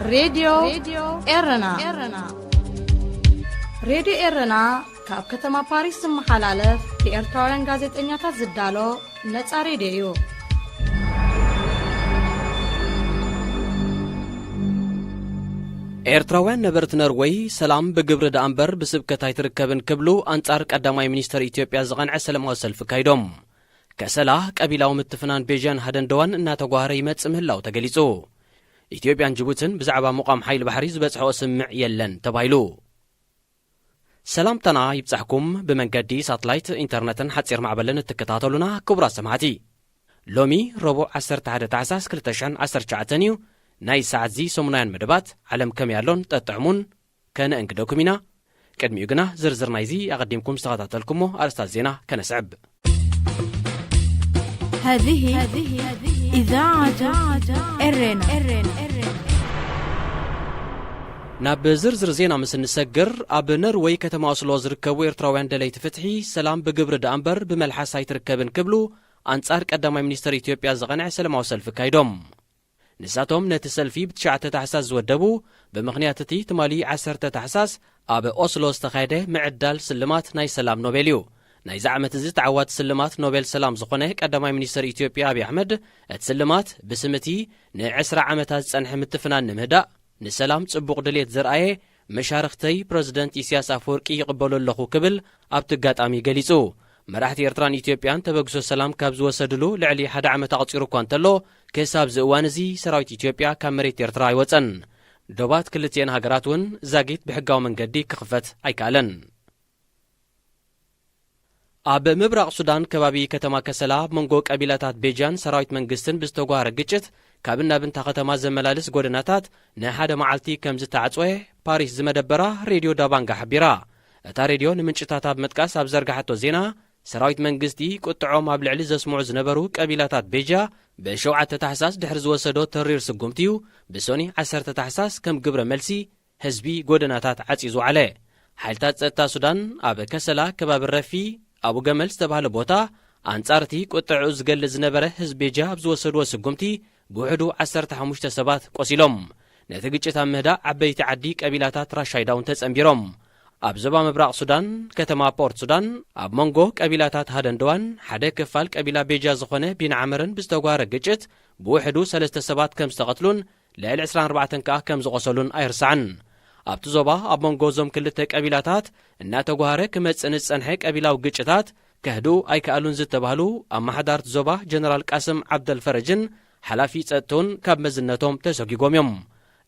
ሬድዮ ኤረና። ሬድዮ ኤረና ካብ ከተማ ፓሪስ ዝመሓላለፍ ብኤርትራውያን ጋዜጠኛታት ዝዳሎ ነጻ ሬድዮ እዩ። ኤርትራውያን ነበርቲ ነርወይ፣ ሰላም ብግብሪ ደኣ እምበር ብስብከት ኣይትርከብን ክብሉ ኣንጻር ቀዳማይ ሚኒስተር ኢትዮጵያ ዝቐንዐ ሰላማዊ ሰልፊ ካይዶም። ከሰላ ቀቢላዊ ምትፍናን ቤጃን ሃደንደዋን እናተጓህረ ይመጽእ ምህላው ተገሊጹ። ኢትዮጵያን ጅቡትን ብዛዕባ ምቋም ሓይሊ ባሕሪ ዝበጽሕኦ ስምምዕ የለን ተባሂሉ። ሰላምታና ይብጻሕኩም። ብመንገዲ ሳትላይት፣ ኢንተርነትን ሓጺር ማዕበልን እትከታተሉና ክቡራት ሰማዕቲ፣ ሎሚ ረቡዕ ዓሰርተ ሓደ ታሕሳስ ክልተ ሽሕን ዓሰርተ ትሽዓተን እዩ። ናይ ሰዓት እዚ ሰሙናውያን መደባት ዓለም ከመይ ኣሎን ጠጥዕሙን ከነእንግደኩም ኢና። ቅድሚኡ ግና ዝርዝር ናይዚ ኣቐዲምኩም ዝተኸታተልኩሞ ኣርእስታት ዜና ከነስዕብ። هذه إذاعة إرنا. ናብ ዝርዝር ዜና ምስ እንሰግር፣ ኣብ ነርወይ ከተማ ኦስሎ ዝርከቡ ኤርትራውያን ደለይቲ ፍትሒ፣ ሰላም ብግብሪ ደኣ እምበር ብመልሓስ ኣይትርከብን ክብሉ ኣንጻር ቀዳማይ ሚኒስተር ኢትዮጵያ ዝቐንዐ ሰላማዊ ሰልፊ ኣካይዶም። ንሳቶም ነቲ ሰልፊ ብትሽዓተ ታሕሳስ ዝወደቡ፣ ብምኽንያት እቲ ትማሊ ዓሰርተ ታሕሳስ ኣብ ኦስሎ ዝተኻየደ ምዕዳል ስልማት ናይ ሰላም ኖቤል እዩ። ናይዚ ዓመት እዚ ተዓዋቲ ስልማት ኖቤል ሰላም ዝኾነ ቀዳማይ ሚኒስተር ኢትዮጵያ ኣብይ ኣሕመድ፣ እቲ ስልማት ብስም እቲ ንዕስራ ዓመታት ዝጸንሐ ምትፍናን ንምህዳእ፣ ንሰላም ጽቡቕ ድሌት ዘርኣየ መሻርኽተይ ፕረዚደንት ኢሳያስ ኣፈወርቂ ይቕበሎ ኣለኹ ክብል ኣብቲ ኣጋጣሚ ገሊጹ። መራሕቲ ኤርትራን ኢትዮጵያን ተበግሶ ሰላም ካብ ዝወሰድሉ ልዕሊ ሓደ ዓመት ኣቕጺሩ እኳ እንተሎ፣ ክሳብ እዚ እዋን እዚ ሰራዊት ኢትዮጵያ ካብ መሬት ኤርትራ ኣይወጸን። ዶባት ክልቲኤን ሃገራት እውን ዛጊት ብሕጋዊ መንገዲ ክኽፈት ኣይከኣለን። ኣብ ምብራቕ ሱዳን ከባቢ ከተማ ከሰላ ኣብ መንጎ ቀቢላታት ቤጃን ሰራዊት መንግስትን ብዝተጓሃረ ግጭት፣ ካብን ናብን እታ ከተማ ዘመላልስ ጎደናታት ንሓደ መዓልቲ ከም ዝተዓጽወ ፓሪስ ዝመደበራ ሬድዮ ዳባንጋ ሓቢራ። እታ ሬድዮ ንምንጭታት ኣብ ምጥቃስ ኣብ ዘርጋሓቶ ዜና፣ ሰራዊት መንግስቲ ቁጥዖም ኣብ ልዕሊ ዘስምዑ ዝነበሩ ቀቢላታት ቤጃ ብሸውዓተ ታሕሳስ ድሕሪ ዝወሰዶ ተሪር ስጉምቲ እዩ ብሶኒ ዓሰርተ ታሕሳስ ከም ግብረ መልሲ ህዝቢ ጎደናታት ዓጽዩ ዝወዓለ። ሓይልታት ጸጥታ ሱዳን ኣብ ከሰላ ከባቢ ረፊ ኣቡ ገመል ዝተባህለ ቦታ ኣንጻር እቲ ቁጥዕኡ ዝገልጽ ዝነበረ ህዝቢ ቤጃ ኣብ ዝወሰድዎ ስጉምቲ ብውሕዱ ዓሰርተ ሓሙሽተ ሰባት ቆሲሎም። ነቲ ግጭት ኣብ ምህዳእ ዓበይቲ ዓዲ ቀቢላታት ራሻይዳ እውን ተጸንቢሮም። ኣብ ዞባ ምብራቕ ሱዳን ከተማ ፖርት ሱዳን ኣብ መንጎ ቀቢላታት ሃደንደዋን ሓደ ክፋል ቀቢላ ቤጃ ዝኾነ ቢን ዓመርን ብዝተጓረ ግጭት ብውሕዱ ሰለስተ ሰባት ከም ዝተቐትሉን ልዕሊ ዕስራን ኣርባዕተን ከኣ ከም ዝቖሰሉን ኣይርሳዕን። ኣብቲ ዞባ ኣብ መንጎ እዞም ክልተ ቀቢላታት እናተጓሃረ ክመጽእ ንዝጸንሐ ቀቢላዊ ግጭታት ከህድኡ ኣይከኣሉን ዝተባህሉ ኣመሓዳርቲ ዞባ ጀነራል ቃስም ዓብደልፈረጅን ሓላፊ ጸጥታኡን ካብ መዝነቶም ተሰጒጎም እዮም።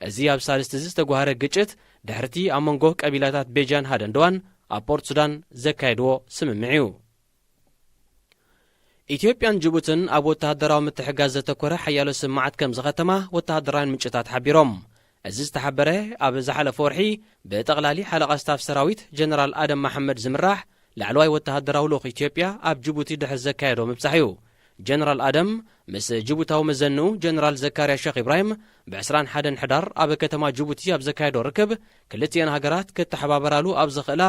እዚ ኣብ ሳልስቲ እዚ ዝተጓሃረ ግጭት ድሕርቲ ኣብ መንጎ ቀቢላታት ቤጃን ሃደንደዋን ኣብ ፖርት ሱዳን ዘካየድዎ ስምምዕ እዩ። ኢትዮጵያን ጅቡትን ኣብ ወተሃደራዊ ምትሕጋዝ ዘተኮረ ሓያሎ ስምማዓት ከም ዝኸተማ ወተሃደራውያን ምንጭታት ሓቢሮም። እዚ ዝተሓበረ ኣብ ዝሓለፈ ወርሒ ብጠቕላሊ ሓለቓ ስታፍ ሰራዊት ጀነራል ኣደም መሓመድ ዝምራሕ ላዕለዋይ ወተሃደራዊ ልኡኽ ኢትዮጵያ ኣብ ጅቡቲ ድሕሪ ዘካየዶ ምብጻሕ እዩ። ጀነራል ኣደም ምስ ጅቡታዊ መዘንኡ ጀነራል ዘካርያ ሸኽ ኢብራሂም ብ ዕስራን ሓደን ሕዳር ኣብ ከተማ ጅቡቲ ኣብ ዘካየዶ ርክብ፣ ክልቲኤን ሃገራት ክተሓባበራሉ ኣብ ዝኽእላ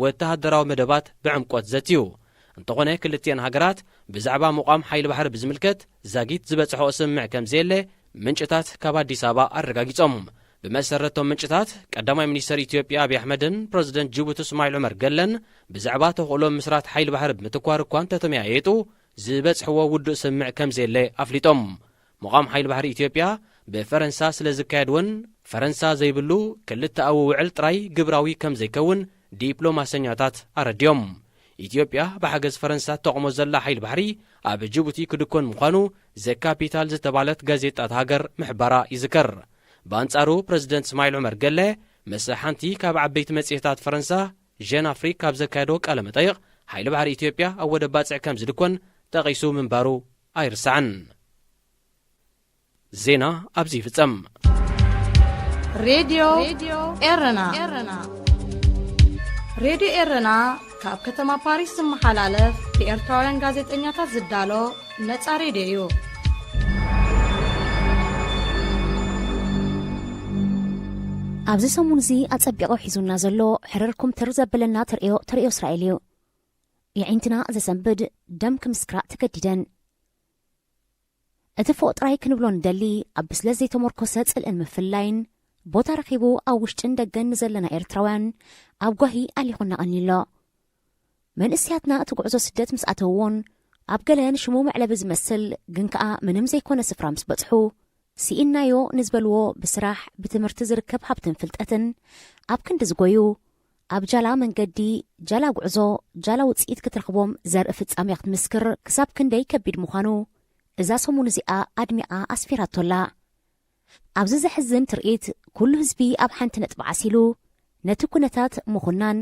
ወተሃደራዊ መደባት ብዕምቆት ዘትዩ። እንተኾነ፣ ክልቲኤን ሃገራት ብዛዕባ ምቋም ሓይሊ ባሕሪ ብዝምልከት ዛጊት ዝበጽሖ ስምምዕ ከም ዘየለ ምንጭታት ካብ ኣዲስ ኣበባ ኣረጋጊጾም። ብመሰረቶም ምንጭታት፣ ቀዳማይ ሚኒስተር ኢትዮጵያ ኣብይ ኣሕመድን ፕረዚደንት ጅቡቲ እስማዒል ዑመር ገለን ብዛዕባ ተኽእሎ ምስራት ሓይሊ ባሕሪ ብምትኳር እኳ እንተተመያየጡ፣ ዝበጽሕዎ ውዱእ ስምምዕ ከም ዘየለ ኣፍሊጦም። ምቋም ሓይሊ ባሕሪ ኢትዮጵያ ብፈረንሳ ስለ ዝካየድ እውን፣ ፈረንሳ ዘይብሉ ክልተኣዊ ውዕል ጥራይ ግብራዊ ከም ዘይከውን ዲፕሎማሰኛታት ኣረድዮም። ኢትዮጵያ ብሓገዝ ፈረንሳ እተቑሞ ዘላ ሓይሊ ባሕሪ ኣብ ጅቡቲ ክድኮን ምዃኑ ዘካፒታል ዝተባህለት ጋዜጣ እታ ሃገር ምሕባራ ይዝከር። ብኣንጻሩ ፕረዚደንት እስማዒል ዑመር ገለ ምስ ሓንቲ ካብ ዓበይቲ መጽሔታት ፈረንሳ ጀን ኣፍሪክ ካብ ዘካየዶ ቃለ መጠይቕ፣ ሓይሊ ባሕሪ ኢትዮጵያ ኣብ ወደብ ባጽዕ ከም ዝድኮን ጠቒሱ ምንባሩ ኣይርሳዕን። ዜና ኣብዚ ይፍጸም። ሬድዮ ኤረና። ሬድዮ ኤረና ካብ ከተማ ፓሪስ ዝመሓላለፍ ብኤርትራውያን ጋዜጠኛታት ዝዳሎ ነጻ ሬድዮ እዩ። ኣብዚ ሰሙን እዚ ኣጸቢቑ ሒዙና ዘሎ ሕርር ኩምትር ዘብለና ተርእዮ ተርእዮ እስራኤል እዩ። የዒንትና ዘሰንብድ ደም ክምስክራ ተገዲደን። እቲ ፎቕ ጥራይ ክንብሎ ንደሊ ኣብ ብስለት ዘይተመርኮሰ ጽልእን ምፍላይን ቦታ ረኺቡ ኣብ ውሽጥን ደገን ንዘለና ኤርትራውያን ኣብ ጓሂ ኣሊኹና ቀኒሎ። መንእስያትና እቲ ጉዕዞ ስደት ምስ ኣተውዎን ኣብ ገለ ንሽሙ መዕለቢ ዝመስል ግን ከኣ ምንም ዘይኮነ ስፍራ ምስ በጽሑ፣ ስኢናዮ ንዝበልዎ ብስራሕ፣ ብትምህርቲ ዝርከብ ሃብትን ፍልጠትን ኣብ ክንዲ ዝጎዩ፣ ኣብ ጃላ መንገዲ፣ ጃላ ጉዕዞ፣ ጃላ ውጽኢት ክትረኽቦም ዘርኢ ፍጻሜ ክትምስክር ክሳብ ክንደይ ከቢድ ምዃኑ እዛ ሰሙን እዚኣ ኣድሚቓ ኣስፊራቶላ። ኣብዚ ዘሕዝን ትርኢት፣ ኩሉ ህዝቢ ኣብ ሓንቲ ነጥቢ ዓሲሉ ነቲ ኩነታት ምኹናን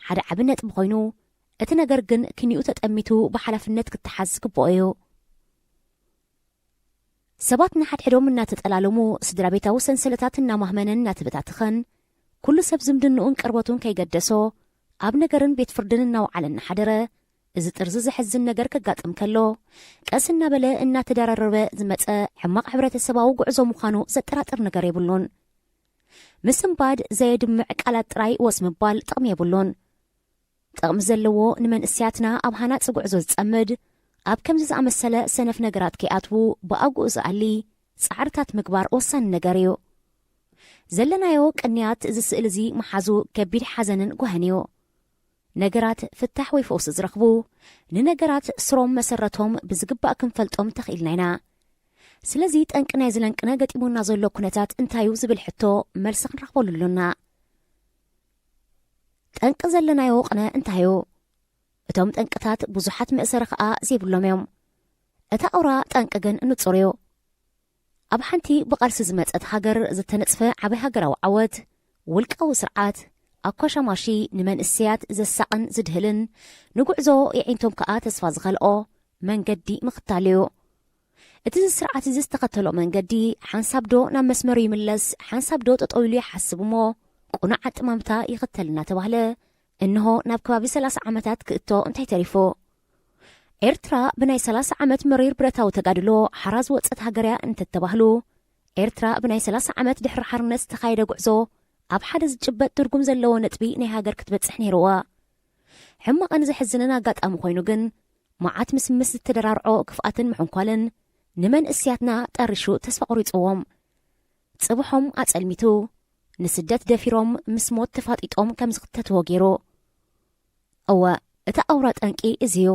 ሓደ ዓቢ ነጥቢ ኮይኑ፣ እቲ ነገር ግን ክኒኡ ተጠሚቱ ብሓላፍነት ክተሓዝ ዝግብኦ እዩ። ሰባት ንሓድሕዶም እናተጠላለሙ፣ ስድራ ቤታዊ ሰንሰለታት እናማህመነን እናተበታተኸን፣ ኩሉ ሰብ ዝምድንኡን ቅርበቱን ከይገደሶ፣ ኣብ ነገርን ቤት ፍርድን እናወዓለ እናሓደረ፣ እዚ ጥርዚ ዘሕዝን ነገር ከጋጥም ከሎ፣ ቀስ እናበለ እናተደራረበ ዝመጸ ሕማቕ ሕብረተሰባዊ ጉዕዞ ምዃኑ ዘጠራጥር ነገር የብሉን። ምስንባድ ዘየድምዕ ቃላት ጥራይ ወስ ምባል ጥቕሚ የብሉን። ጥቕሚ ዘለዎ ንመንእስያትና ኣብ ሃናጺ ጉዕዞ ዝጸምድ፣ ኣብ ከምዚ ዝኣመሰለ ሰነፍ ነገራት ከይኣትዉ ብኣግኡ ዝኣሊ ጻዕርታት ምግባር ወሳኒ ነገር እዩ። ዘለናዮ ቅንያት እዚ ስእሊ እዚ ምሓዙ ከቢድ ሓዘንን ጓህን እዩ። ነገራት ፍታሕ ወይ ፈውሲ ዝረኽቡ፣ ንነገራት ስሮም መሰረቶም ብዝግባእ ክንፈልጦም ተኽኢልና ኢና። ስለዚ ጠንቂ ናይ ዝለንቅነ ገጢሙና ዘሎ ኩነታት እንታይ እዩ ዝብል ሕቶ መልሲ ክንረኽበሉ ኣሎና። ጠንቂ ዘለናዮ ቅነ እንታይ እዩ? እቶም ጠንቅታት ብዙሓት መእሰሪ ከኣ ዘይብሎም እዮም። እታ ኣውራ ጠንቂ ግን ንጹር እዩ። ኣብ ሓንቲ ብቃልሲ ዝመጸት ሃገር ዝተነጽፈ ዓቢ ሃገራዊ ዓወት፣ ውልቃዊ ስርዓት፣ ኣኳሻማሺ ንመንእሰያት ዘሳቕን ዝድህልን፣ ንጉዕዞ የዒንቶም ከኣ ተስፋ ዝኸልኦ መንገዲ ምኽታል እዩ። እቲ እዚ ስርዓት እዚ ዝተኸተሎ መንገዲ፣ ሓንሳብ ዶ ናብ መስመሩ ይምለስ፣ ሓንሳብ ዶ ጠጠው ኢሉ ይሓስብ እሞ፣ ቅኑዕ ኣጠማምታ ይኽተል እናተባህለ፣ እንሆ ናብ ከባቢ ሰላሳ ዓመታት ክእቶ እንታይ ተሪፉ? ኤርትራ ብናይ ሰላሳ ዓመት መሪር ብረታዊ ተጋድሎ ሓራ ዝወጸት ሃገር እያ እንተተባህሉ፣ ኤርትራ ብናይ ሰላሳ ዓመት ድሕሪ ሓርነት ዝተኻየደ ጉዕዞ ኣብ ሓደ ዝጭበጥ ትርጉም ዘለዎ ነጥቢ ናይ ሃገር ክትበጽሕ ነይርዋ። ሕማቕን ዘሕዝንን ኣጋጣሚ ኮይኑ ግን፣ መዓት ምስምስ ዝተደራርዖ ክፍኣትን ምሕንኳልን ንመንእስያትና ጠሪሹ ተስፋ ቆሪጽዎም። ጽብሖም ኣጸልሚቱ፣ ንስደት ደፊሮም ምስ ሞት ተፋጢጦም ከም ዝኽተትዎ ገይሩ። እወ፣ እቲ ኣውራ ጠንቂ እዚ እዩ።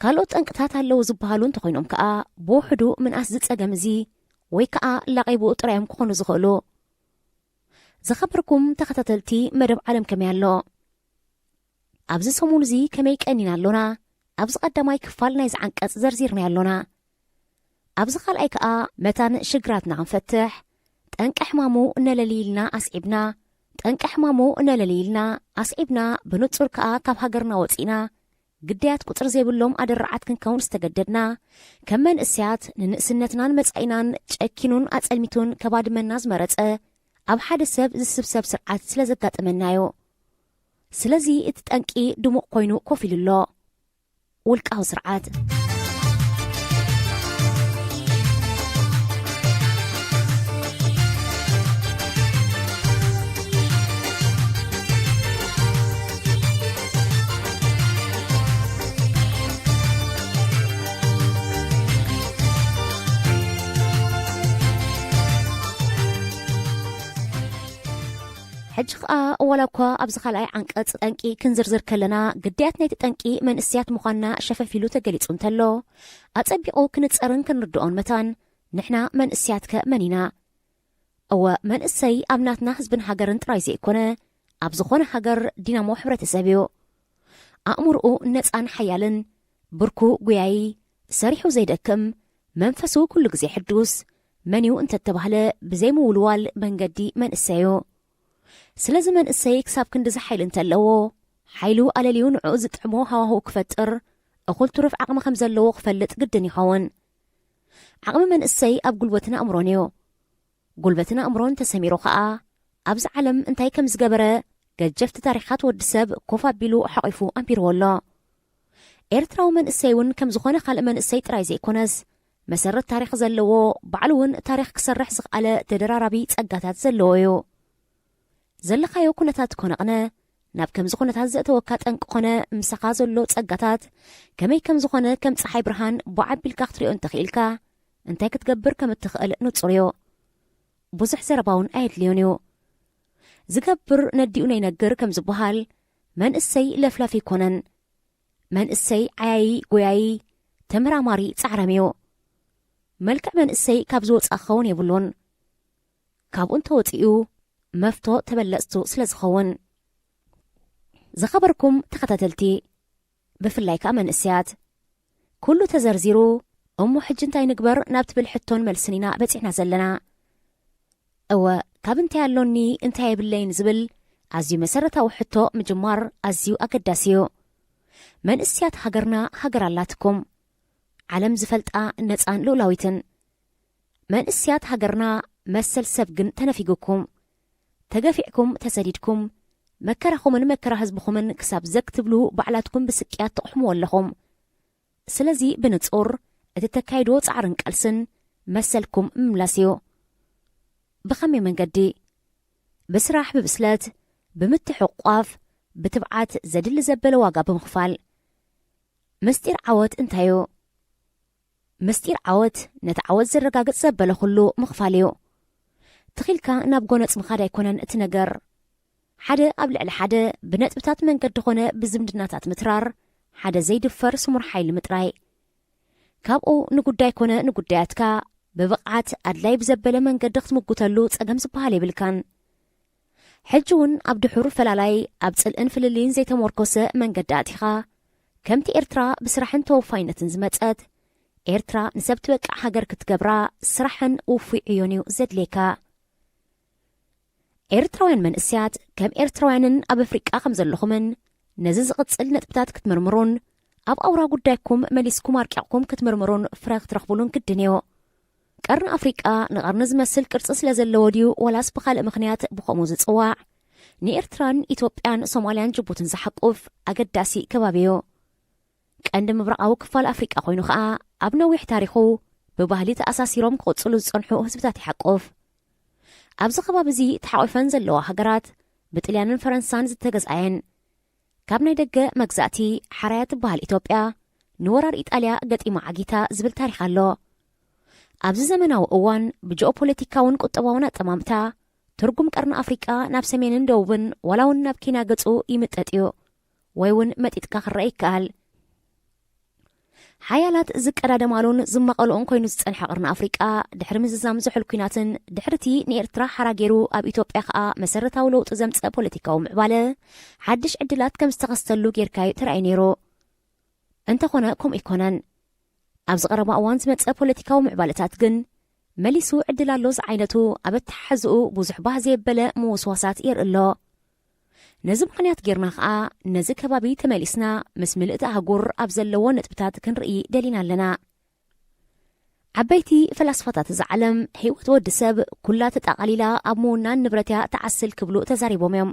ካልኦት ጠንቅታት ኣለዉ ዝበሃሉ እንተኾይኖም ከኣ፣ ብውሕዱ ምንኣስ እዚ ጸገም እዚ ወይ ከኣ ላቒ ብኡ ጥራዮም ክኾኑ ዝኽእሉ። ዝኸበርኩም ተኸታተልቲ መደብ ዓለም ከመይ ኣሎ? ኣብዚ ሰሙን እዚ ከመይ ቀኒና ኣሎና? ኣብዚ ቀዳማይ ክፋል ናይዚ ዓንቀጽ ዘርዚርናዮ ኣሎና። ኣብዚ ካልኣይ ከኣ መታን ሽግራትና ክንፈትሕ፣ ጠንቂ ሕማሙ ነለሊ ኢልና ኣስዒብና፣ ጠንቂ ሕማሙ ነለሊ ኢልና ኣስዒብና፣ ብንጹር ከኣ ካብ ሃገርና ወጺእና፣ ግዳያት ቁጽሪ ዘይብሎም ኣደራዓት ክንከውን ዝተገደድና፣ ከም መንእሰያት ንንእስነትናን መጻኢናን ጨኪኑን ኣጸልሚቱን ከባድመና ዝመረጸ፣ ኣብ ሓደ ሰብ ዝስብሰብ ስርዓት ስለ ዘጋጠመናዮ። ስለዚ እቲ ጠንቂ ድሙቕ ኮይኑ ኮፍ ኢሉ ኣሎ። ውልቃዊ ስርዓት። ሕጂ ኸኣ ዋላ እኳ ኣብዚ ካልኣይ ዓንቀጽ ጠንቂ ክንዝርዝር ከለና፣ ግዳያት ናይቲ ጠንቂ መንእስያት ምዃንና ሸፈፍ ኢሉ ተገሊጹ እንተሎ፣ ኣጸቢቑ ክንጸርን ክንርድኦን መታን፣ ንሕና መንእስያትከ መን ኢና? እወ፣ መንእሰይ ኣብ ናትና ህዝብን ሃገርን ጥራይ ዘይኮነ፣ ኣብ ዝኾነ ሃገር ዲናሞ ሕብረተሰብ እዩ። ኣእምሮኡ ነጻን ሓያልን፣ ብርኩ ጉያዪ፣ ሰሪሑ ዘይደክም፣ መንፈሱ ኩሉ ግዜ ሕዱስ፣ መን እዩ እንተተባህለ ብዘይምውልዋል መንገዲ መንእሰይ እዩ። ስለዚ መንእሰይ ክሳብ ክንድዚ ሓይሊ እንተለዎ፣ ሓይሉ ኣለልዩ ንዕኡ ዝጥዕሞ ሃዋህው ክፈጥር፣ እኹል ትሩፍ ዓቕሚ ከም ዘለዎ ክፈልጥ ግድን ይኸውን። ዓቕሚ መንእሰይ ኣብ ጉልበትን ኣእምሮን እዩ። ጉልበትን ኣእምሮን ተሰሚሩ ኸኣ፣ ኣብዚ ዓለም እንታይ ከም ዝገበረ ገጀፍቲ ታሪኻት ወዲ ሰብ ኮፍ ኣቢሉ ሓቒፉ ኣንቢርዎ ኣሎ። ኤርትራዊ መንእሰይ እውን ከም ዝኾነ ካልእ መንእሰይ ጥራይ ዘይኮነስ፣ መሰረት ታሪኽ ዘለዎ፣ ባዕሉ እውን ታሪኽ ክሰርሕ ዝኸኣለ ተደራራቢ ጸጋታት ዘለዎ እዩ። ዘለኻዮ ኩነታት ኮነ ቅነ፣ ናብ ከምዚ ኩነታት ዘእተወካ ጠንቂ ኮነ ምሳኻ ዘሎ ጸጋታት፣ ከመይ ከም ዝኾነ ከም ጸሓይ ብርሃን ቦዕ ኣቢልካ ክትሪኦ እንተኽኢልካ፣ እንታይ ክትገብር ከም እትኽእል ንጹር እዩ። ብዙሕ ዘረባ እውን ኣየድልዮን እዩ። ዝገብር ነዲኡ ነይነግር ከም ዝበሃል፣ መንእሰይ ለፍላፊ ኣይኮነን። መንእሰይ ዓያዪ ጎያዪ፣ ተመራማሪ ጻዕራም እዩ። መልክዕ መንእሰይ ካብ ዝወጻእ ክኸውን የብሉን። ካብኡ እንተወጺኡ መፍቶ ተበለጽቱ ስለ ዝኸውን። ዝኸበርኩም ተኸታተልቲ፣ ብፍላይ ከኣ መንእሰያት፣ ኩሉ ተዘርዚሩ፣ እሞ ሕጂ እንታይ ንግበር ናብ ትብል ሕቶን መልስን ኢና በጺሕና ዘለና። እወ፣ ካብ እንታይ ኣሎኒ እንታይ የብለይን ዝብል ኣዝዩ መሰረታዊ ሕቶ ምጅማር ኣዝዩ ኣገዳሲ እዩ። መንእሰያት ሃገርና ሃገር ኣላትኩም፣ ዓለም ዝፈልጣ ነጻን ልኡላዊትን። መንእሰያት ሃገርና መሰል ሰብ ግን ተነፊጉኩም፣ ተገፊዕኩም፣ ተሰዲድኩም፣ መከራኹምን መከራ ህዝብኹምን ክሳብ ዘግ ትብሉ ባዕላትኩም ብስቅያት ትቕሕምዎ ኣለኹም። ስለዚ ብንጹር እቲ ተካይድዎ ጻዕርን ቃልስን መሰልኩም ምምላስ እዩ። ብኸመይ መንገዲ? ብስራሕ፣ ብብስለት፣ ብምትሕቑቋፍ፣ ብትብዓት፣ ዘድሊ ዘበለ ዋጋ ብምኽፋል። ምስጢር ዓወት እንታይ እዩ? ምስጢር ዓወት ነቲ ዓወት ዘረጋግጽ ዘበለ ኩሉ ምኽፋል እዩ። ትኺልካ ናብ ጎነጽ ምኻድ ኣይኮነን እቲ ነገር። ሓደ ኣብ ልዕሊ ሓደ ብነጥብታት መንገዲ ኾነ ብዝምድናታት ምትራር ሓደ ዘይድፈር ስሙር ሓይሊ ምጥራይ። ካብኡ ንጉዳይ ኮነ ንጉዳያትካ ብብቕዓት ኣድላይ ብዘበለ መንገዲ ክትምጉተሉ ጸገም ዝበሃል የብልካን። ሕጂ እውን ኣብ ድሑር ፈላላይ፣ ኣብ ጽልእን ፍልልይን ዘይተመርኮሰ መንገዲ ኣቲኻ፣ ከምቲ ኤርትራ ብስራሕን ተወፋይነትን ዝመጸት፣ ኤርትራ ንሰብ ትበቅዕ ሃገር ክትገብራ ስራሕን ውፉይ ዕዮን እዩ ዘድልየካ። ኤርትራውያን መንእሰያት ከም ኤርትራውያንን ኣብ ኣፍሪቃ ከም ዘለኹምን ነዚ ዝቕጽል ነጥብታት ክትምርምሩን ኣብ ኣውራ ጉዳይኩም መሊስኩም ኣርቂቕኩም ክትምርምሩን ፍረ ክትረኽቡሉን ግድን እዩ። ቀርኒ ኣፍሪቃ ንቐርኒ ዝመስል ቅርጺ ስለ ዘለዎ ድዩ ወላስ ብኻልእ ምኽንያት ብኸምኡ ዝጽዋዕ? ንኤርትራን ኢትዮጵያን ሶማልያን ጅቡትን ዝሓቁፍ ኣገዳሲ ከባቢ እዩ። ቀንዲ ምብራቓዊ ክፋል ኣፍሪቃ ኮይኑ ኸኣ ኣብ ነዊሕ ታሪኹ ብባህሊ ተኣሳሲሮም ክቕጽሉ ዝጸንሑ ህዝብታት ይሓቁፍ። ኣብዚ ከባቢ እዚ ተሓቑፈን ዘለዋ ሃገራት ብጥልያንን ፈረንሳን ዝተገዝኣየን። ካብ ናይ ደገ መግዛእቲ ሓራያ ትበሃል ኢትዮጵያ ንወራር ኢጣልያ ገጢማ ዓጊታ ዝብል ታሪኽ ኣሎ። ኣብዚ ዘመናዊ እዋን ብጂኦፖለቲካውን ቁጠባውን ኣጠማምታ ትርጉም ቀርኒ ኣፍሪቃ ናብ ሰሜንን ደቡብን ዋላ እውን ናብ ኬንያ ገጹ ይምጠጥ እዩ ወይ እውን መጢጥካ ክረአ ይከኣል። ሓያላት ዝቀዳደማሉን ዝማቐልኦን ኮይኑ ዝጸንሐ ቀርኒ ኣፍሪቃ ድሕሪ ምዝዛም ዝሑል ኲናትን ድሕርቲ ንኤርትራ ሓራ ገይሩ ኣብ ኢትዮጵያ ከኣ መሰረታዊ ለውጢ ዘምጸ ፖለቲካዊ ምዕባለ ሓድሽ ዕድላት ከም ዝተኸስተሉ ጌርካዩ ተራእዩ ነይሩ። እንተኾነ ከምኡ ኣይኮነን። ኣብዚ ቀረባ እዋን ዝመጸ ፖለቲካዊ ምዕባለታት ግን መሊሱ ዕድል ኣሎ ዝዓይነቱ ኣብ ኣተሓሕዝኡ ብዙሕ ባህ ዘየበለ ምውስዋሳት የርኢ ኣሎ። ነዚ ምኽንያት ጌርና ኸኣ ነዚ ከባቢ ተመሊስና ምስ ምልእቲ ኣህጉር ኣብ ዘለዎ ነጥብታት ክንርኢ ደሊና ኣለና። ዓበይቲ ፈላስፋታት እዛ ዓለም ህይወት ወዲ ሰብ ኩላ ተጠቓሊላ ኣብ ምውናን ንብረት እያ ትዓስል ክብሉ ተዛሪቦም እዮም።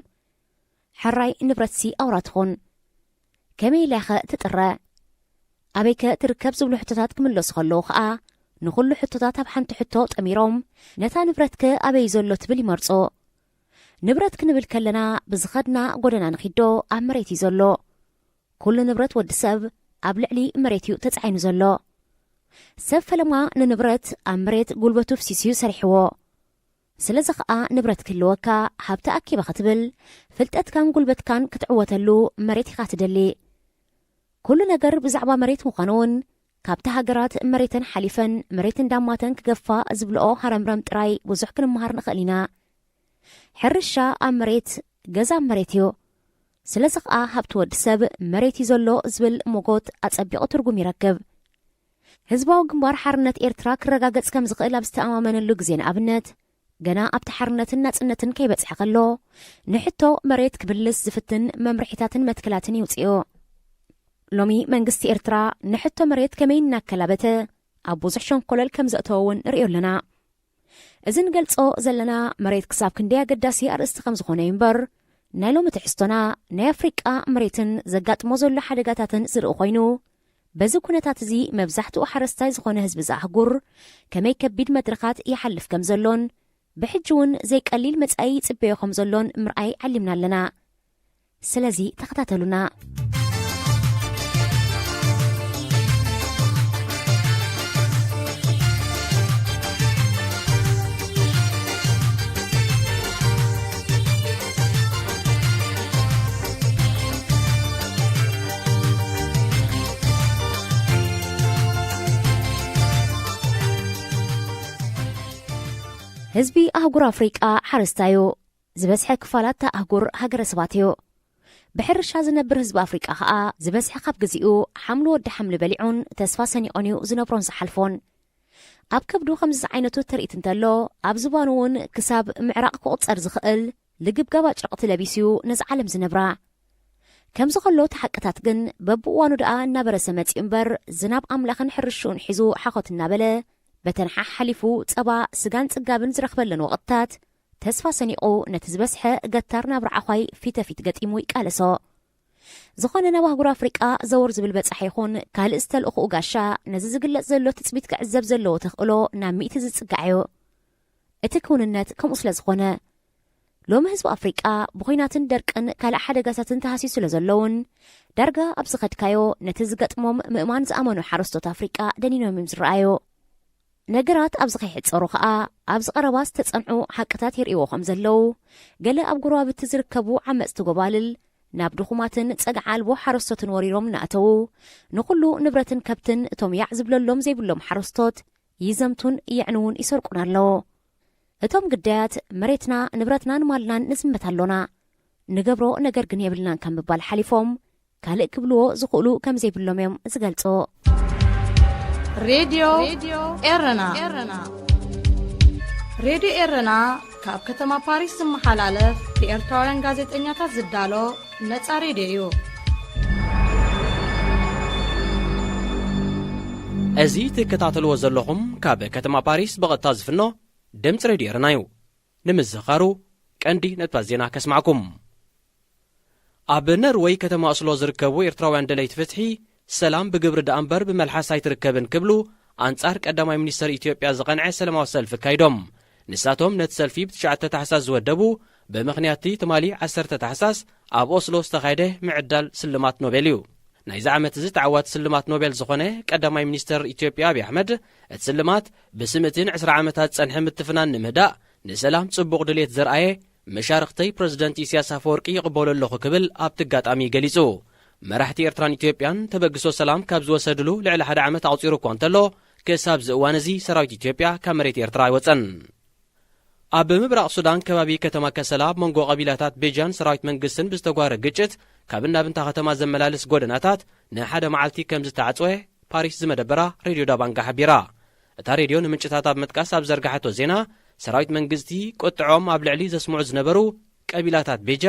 ሕራይ ንብረትሲ ኣውራ ትኹን። ከመይ ኢላኸ ትጥረ? ኣበይከ ትርከብ ዝብሉ ሕቶታት ክምለሱ ከለዉ ኸኣ ንኹሉ ሕቶታት ኣብ ሓንቲ ሕቶ ጠሚሮም ነታ ንብረትከ ኣበይ ዘሎ ትብል ይመርጹ። ንብረት ክንብል ከለና ብዝኸድና ጎደና ንኺዶ ኣብ መሬት እዩ ዘሎ። ኩሉ ንብረት ወዲ ሰብ ኣብ ልዕሊ መሬት እዩ ተጻዒኑ ዘሎ። ሰብ ፈለማ ንንብረት ኣብ መሬት ጉልበቱ ፍሲስዩ ሰሪሕዎ። ስለዚ ኸኣ ንብረት ክህልወካ ሃብቲ ኣኪበ ክትብል ፍልጠትካን ጉልበትካን ክትዕወተሉ መሬት ኢኻ ትደሊ። ኩሉ ነገር ብዛዕባ መሬት ምዃኑ እውን ካብቲ ሃገራት መሬተን ሓሊፈን መሬት እንዳማተን ክገፋ ዝብልኦ ሃረምረም ጥራይ ብዙሕ ክንመሃር ንኽእል ኢና። ሕርሻ ኣብ መሬት፣ ገዛ ኣብ መሬት እዩ። ስለዚ ኸኣ ሃብቲ ወዲ ሰብ መሬት እዩ ዘሎ ዝብል ሞጎት ኣጸቢቑ ትርጉም ይረክብ። ህዝባዊ ግንባር ሓርነት ኤርትራ ክረጋገጽ ከም ዝኽእል ኣብ ዝተኣማመነሉ ግዜ ንኣብነት ገና ኣብቲ ሓርነትን ናጽነትን ከይበጽሐ ከሎ ንሕቶ መሬት ክምልስ ዝፍትን መምርሒታትን መትከላትን ይውጽኡ። ሎሚ መንግስቲ ኤርትራ ንሕቶ መሬት ከመይ እናከላበተ ኣብ ብዙሕ ሸንኮለል ከም ዘእተዎ እውን ንርእዮ ኣለና። እዚ ንገልጾ ዘለና መሬት ክሳብ ክንደይ ኣገዳሲ ኣርእስቲ ከም ዝኾነ እዩ እምበር ናይ ሎሚ ትሕዝቶና ናይ ኣፍሪቃ መሬትን ዘጋጥሞ ዘሎ ሓደጋታትን ዝርኢ ኮይኑ በዚ ኩነታት እዚ መብዛሕትኡ ሓረስታይ ዝኾነ ህዝቢ እዛ ኣህጉር ከመይ ከቢድ መድረኻት ይሓልፍ ከም ዘሎን ብሕጂ እውን ዘይቀሊል መጻኢ ይጽበዮ ከም ዘሎን ምርኣይ ዓሊምና ኣለና። ስለዚ ተኸታተሉና። ህዝቢ ኣህጉር ኣፍሪቃ ሓረስታይ እዩ። ዝበዝሐ ክፋላት እታ ኣህጉር ሃገረሰባት እዩ። ብሕርሻ ዝነብር ህዝቢ ኣፍሪቃ ኸኣ ዝበዝሐ ካብ ግዜኡ ሓምሊ ወዲ ሓምሊ በሊዑን ተስፋ ሰኒቑን እዩ ዝነብሮን ዝሓልፎን። ኣብ ከብዱ ከምዚ ዝዓይነቱ ትርኢት እንተሎ፣ ኣብ ዝባኑ እውን ክሳብ ምዕራቕ ክቑጸር ዝኽእል ልግብጋብ ኣጭርቕቲ ለቢሱ እዩ ነዚ ዓለም ዝነብራ። ከምዚ ከሎ እቲ ሓቅታት ግን በብእዋኑ ደኣ እናበረሰ መጺኡ እምበር፣ ዝናብ ኣምላኽን ሕርሽኡን ሒዙ ሓኾት እናበለ፣ በተን ሓሓሊፉ ጸባ፣ ስጋን ጽጋብን ዝረኽበለን ወቕትታት፣ ተስፋ ሰኒቑ ነቲ ዝበዝሐ ገታር ናብራ ዓዃይ ፊተፊት ገጢሙ ይቃለሶ። ዝኾነ ናብ ኣህጉር ኣፍሪቃ ዘወር ዝብል በጻሒ ይኹን ካልእ ዝተልእኽኡ ጋሻ፣ ነዚ ዝግለጽ ዘሎ ትጽቢት ክዕዘብ ዘለዎ ተኽእሎ ናብ ሚእቲ ዝጽጋዕ እዩ። እቲ ክውንነት ከምኡ ስለ ዝኾነ፣ ሎሚ ህዝቢ ኣፍሪቃ ብኹናትን ደርቅን ካልእ ሓደጋታትን ተሃስዩ ስለ ዘሎውን፣ ዳርጋ ኣብ ዝኸድካዮ ነቲ ዝገጥሞም ምእማን ዝኣመኑ ሓረስቶት ኣፍሪቃ ደኒኖም እዮም ዝረኣዩ። ነገራት ኣብዚ ከይሕጸሩ ኸኣ፣ ኣብዚ ቀረባ ዝተጸንዑ ሓቅታት የርእይዎ ከም ዘለዉ፣ ገለ ኣብ ጎረባብቲ ዝርከቡ ዓመጽቲ ጎባልል ናብ ድኹማትን ጸግዒ ኣልቦ ሓረስቶትን ወሪሮም እናኣተዉ፣ ንኹሉ ንብረትን ከብትን እቶም ያዕ ዝብለሎም ዘይብሎም ሓረስቶት ይዘምቱን የዕንዉን ይሰርቁን ኣለዉ። እቶም ግዳያት መሬትና፣ ንብረትናን ማልናን ንዝምት ኣሎና። ንገብሮ ነገር ግን የብልናን ካብ ምባል ሓሊፎም ካልእ ክብልዎ ዝኽእሉ ከም ዘይብሎም እዮም ዝገልጹ። ሬድዮ ኤረና። ሬድዮ ኤረና ካብ ከተማ ፓሪስ ዝመሓላለፍ ብኤርትራውያን ጋዜጠኛታት ዝዳሎ ነጻ ሬድዮ እዩ። እዚ ትከታተልዎ ዘለኹም ካብ ከተማ ፓሪስ ብቐጥታ ዝፍኖ ድምፂ ሬድዮ ኤረና እዩ። ንምዝኻሩ ቀንዲ ነጥባት ዜና ከስማዕኩም። ኣብ ነርወይ ከተማ ኦስሎ ዝርከቡ ኤርትራውያን ደለይቲ ፍትሒ፣ ሰላም ብግብሪ ደኣ እምበር ብመልሓስ ኣይትርከብን ክብሉ ኣንጻር ቀዳማይ ሚኒስተር ኢትዮጵያ ዝቐንዐ ሰላማዊ ሰልፊ ኣካይዶም። ንሳቶም ነቲ ሰልፊ ብትሽዓተ ታሕሳስ ዝወደቡ፣ ብምኽንያት እቲ ትማሊ ዓሰርተ ታሕሳስ ኣብ ኦስሎ ዝተኻየደ ምዕዳል ስልማት ኖቤል እዩ። ናይዚ ዓመት እዚ ተዓዋቲ ስልማት ኖቤል ዝኾነ ቀዳማይ ሚኒስተር ኢትዮጵያ ኣብይ ኣሕመድ፣ እቲ ስልማት ብስም እቲን ዕስራ ዓመታት ዝጸንሐ ምትፍናን ንምህዳእ ንሰላም ጽቡቕ ድሌት ዘርኣየ መሻርኽተይ ፕረዚደንት ኢሳያስ ኣፈወርቂ ይቕበሎ ኣለኹ ክብል ኣብቲ ኣጋጣሚ ገሊጹ። መራሕቲ ኤርትራን ኢትዮጵያን ተበግሶ ሰላም ካብ ዝወሰድሉ ልዕሊ ሓደ ዓመት ኣቑጺሩ እኳ እንተሎ፣ ክሳብ እዚ እዋን እዚ ሰራዊት ኢትዮጵያ ካብ መሬት ኤርትራ ኣይወጸን። ኣብ ምብራቕ ሱዳን ከባቢ ከተማ ከሰላ ኣብ መንጎ ቀቢላታት ቤጃን ሰራዊት መንግስትን ብዝተጓረ ግጭት ካብ እናብንታ ከተማ ዘመላልስ ጎደናታት ንሓደ መዓልቲ ከም ዝተዓጽወ ፓሪስ ዝመደበራ ሬድዮ ዳባንጋ ሓቢራ። እታ ሬድዮ ንምንጭታት ኣብ ምጥቃስ ኣብ ዘርጋሐቶ ዜና፣ ሰራዊት መንግስቲ ቁጥዖም ኣብ ልዕሊ ዘስምዑ ዝነበሩ ቀቢላታት ቤጃ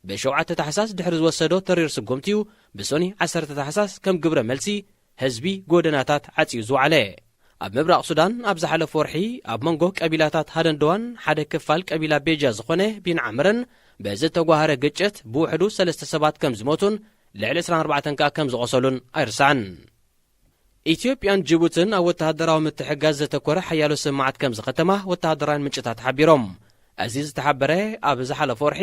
ብሸውዓተ ታሕሳስ ድሕሪ ዝወሰዶ ተሪር ስጉምቲ እዩ ብሶኒ ዓሰርተ ታሕሳስ ከም ግብረ መልሲ ህዝቢ ጎደናታት ዓጽዩ ዝወዓለ። ኣብ ምብራቕ ሱዳን ኣብ ዝሓለፈ ወርሒ ኣብ መንጎ ቀቢላታት ሃደንደዋን ሓደ ክፋል ቀቢላ ቤጃ ዝኾነ ቢን ዓምርን ብዝተጓሃረ ግጭት ብውሕዱ ሰለስተ ሰባት ከም ዝሞቱን ልዕሊ ዕስራን ኣርባዕተን ከኣ ከም ዝቖሰሉን ኣይርሳዕን። ኢትዮጵያን ጅቡትን ኣብ ወተሃደራዊ ምትሕጋዝ ዘተኮረ ሓያሎ ስምማዓት ከም ዝኸተማ ወተሃደራውያን ምንጭታት ሓቢሮም። እዚ ዝተሓበረ ኣብ ዝሓለፈ ወርሒ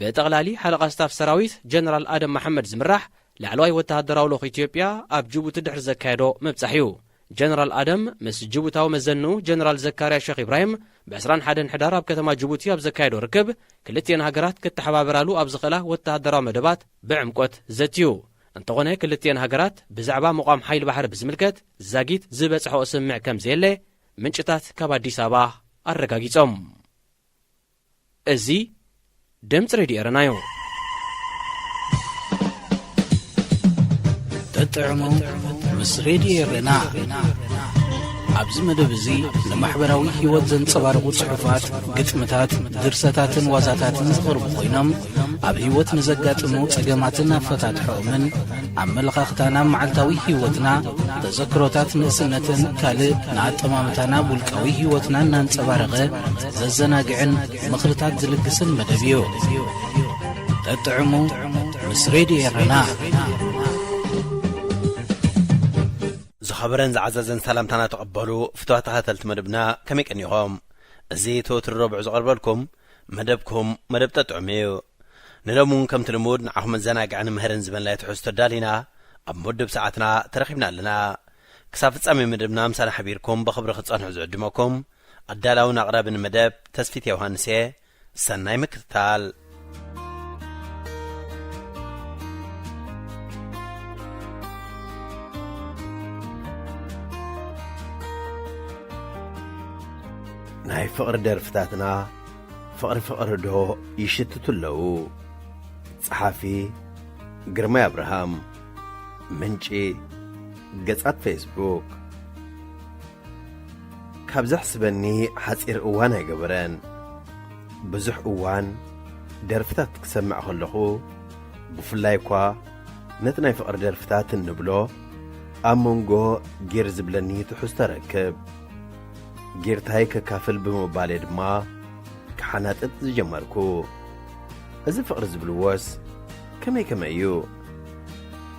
ብጠቕላሊ ሓለቓ ስታፍ ሰራዊት ጀነራል ኣደም መሓመድ ዝምራሕ ላዕለዋይ ወተሃደራዊ ልኡኽ ኢትዮጵያ ኣብ ጅቡቲ ድሕሪ ዘካየዶ ምብጻሕ እዩ። ጀነራል ኣደም ምስ ጅቡታዊ መዘንኡ ጀነራል ዘካርያ ሸኽ ኢብራሂም ብዕስራን ሓደን ሕዳር ኣብ ከተማ ጅቡቲ ኣብ ዘካየዶ ርክብ፣ ክልቲኤን ሃገራት ክተሓባበራሉ ኣብ ዝኽእላ ወተሃደራዊ መደባት ብዕምቆት ዘትዩ። እንተኾነ፣ ክልቲኤን ሃገራት ብዛዕባ ምቋም ሓይሊ ባሕሪ ብዝምልከት ዛጊት ዝበጽሐኦ ስምምዕ ከም ዘየለ ምንጭታት ካብ ኣዲስ ኣበባ ኣረጋጊጾም። እዚ ድምፂ ሬድዮ ኤረና እዩ። ተጥዕሙ ምስ ሬድዮ ኤረና። ኣብዚ መደብ እዚ ንማሕበራዊ ህይወት ዘንጸባርቑ ጽሑፋት፣ ግጥምታት፣ ድርሰታትን ዋዛታትን ዝቐርቡ ኮይኖም፣ ኣብ ህይወት ንዘጋጥሙ ጸገማትን ኣፈታትሖኦምን፣ ኣመለኻኽታና፣ መዓልታዊ ህይወትና፣ ተዘክሮታት ንእስነትን ካልእ ንኣጠማምታና፣ ውልቃዊ ህይወትና እናንጸባረቐ ዘዘናግዕን ምኽርታት ዝልግስን መደብ እዩ። ተጥዕሙ ምስ ሬድዮ ኤረና። ዝኸበረን ዝዓዘዘን ሰላምታና ተቐበሉ ፍቱዋት ተኸታተልቲ መደብና፣ ከመይ ቀኒኹም? እዚ እቲ ወትሩ ረቡዕ ዝቐርበልኩም መደብኩም መደብ ጠጥዑም እዩ። ንሎሚ እውን ከምቲ ልሙድ ንዓኹም መዘናግዕን ምህርን ዝበልናዮ ትሕዝቶ ኣዳሊና ኣብ መወድብ ሰዓትና ተረኺብና ኣለና። ክሳብ ፍጻሜ መደብና ምሳና ሓቢርኩም ብኽብሪ ክትጸንሑ ዝዕድመኩም ኣዳላውን ኣቕራብን መደብ ተስፊት ዮሃንስ እየ። ሰናይ ምክትታል። ናይ ናይ ፍቕሪ ደርፍታትና ፍቕሪ ፍቕሪ ዶ ይሽትቱ ኣለዉ? ጸሓፊ ግርማይ ኣብርሃም። ምንጪ ገጻት ፌስቡክ። ካብ ዘሕስበኒ ሓጺር እዋን ኣይገበረን። ብዙሕ እዋን ደርፍታት ክሰምዕ ከለኹ፣ ብፍላይ እኳ ነቲ ናይ ፍቕሪ ደርፍታት እንብሎ ኣብ መንጎ ጊር ዝብለኒ ትሕዝቶ ረክብ። ጊርታይ ከካፍል ብምባለይ ድማ ክሓናጥጥ ዝጀመርኩ። እዚ ፍቕሪ ዝብልዎስ ከመይ ከመይ እዩ?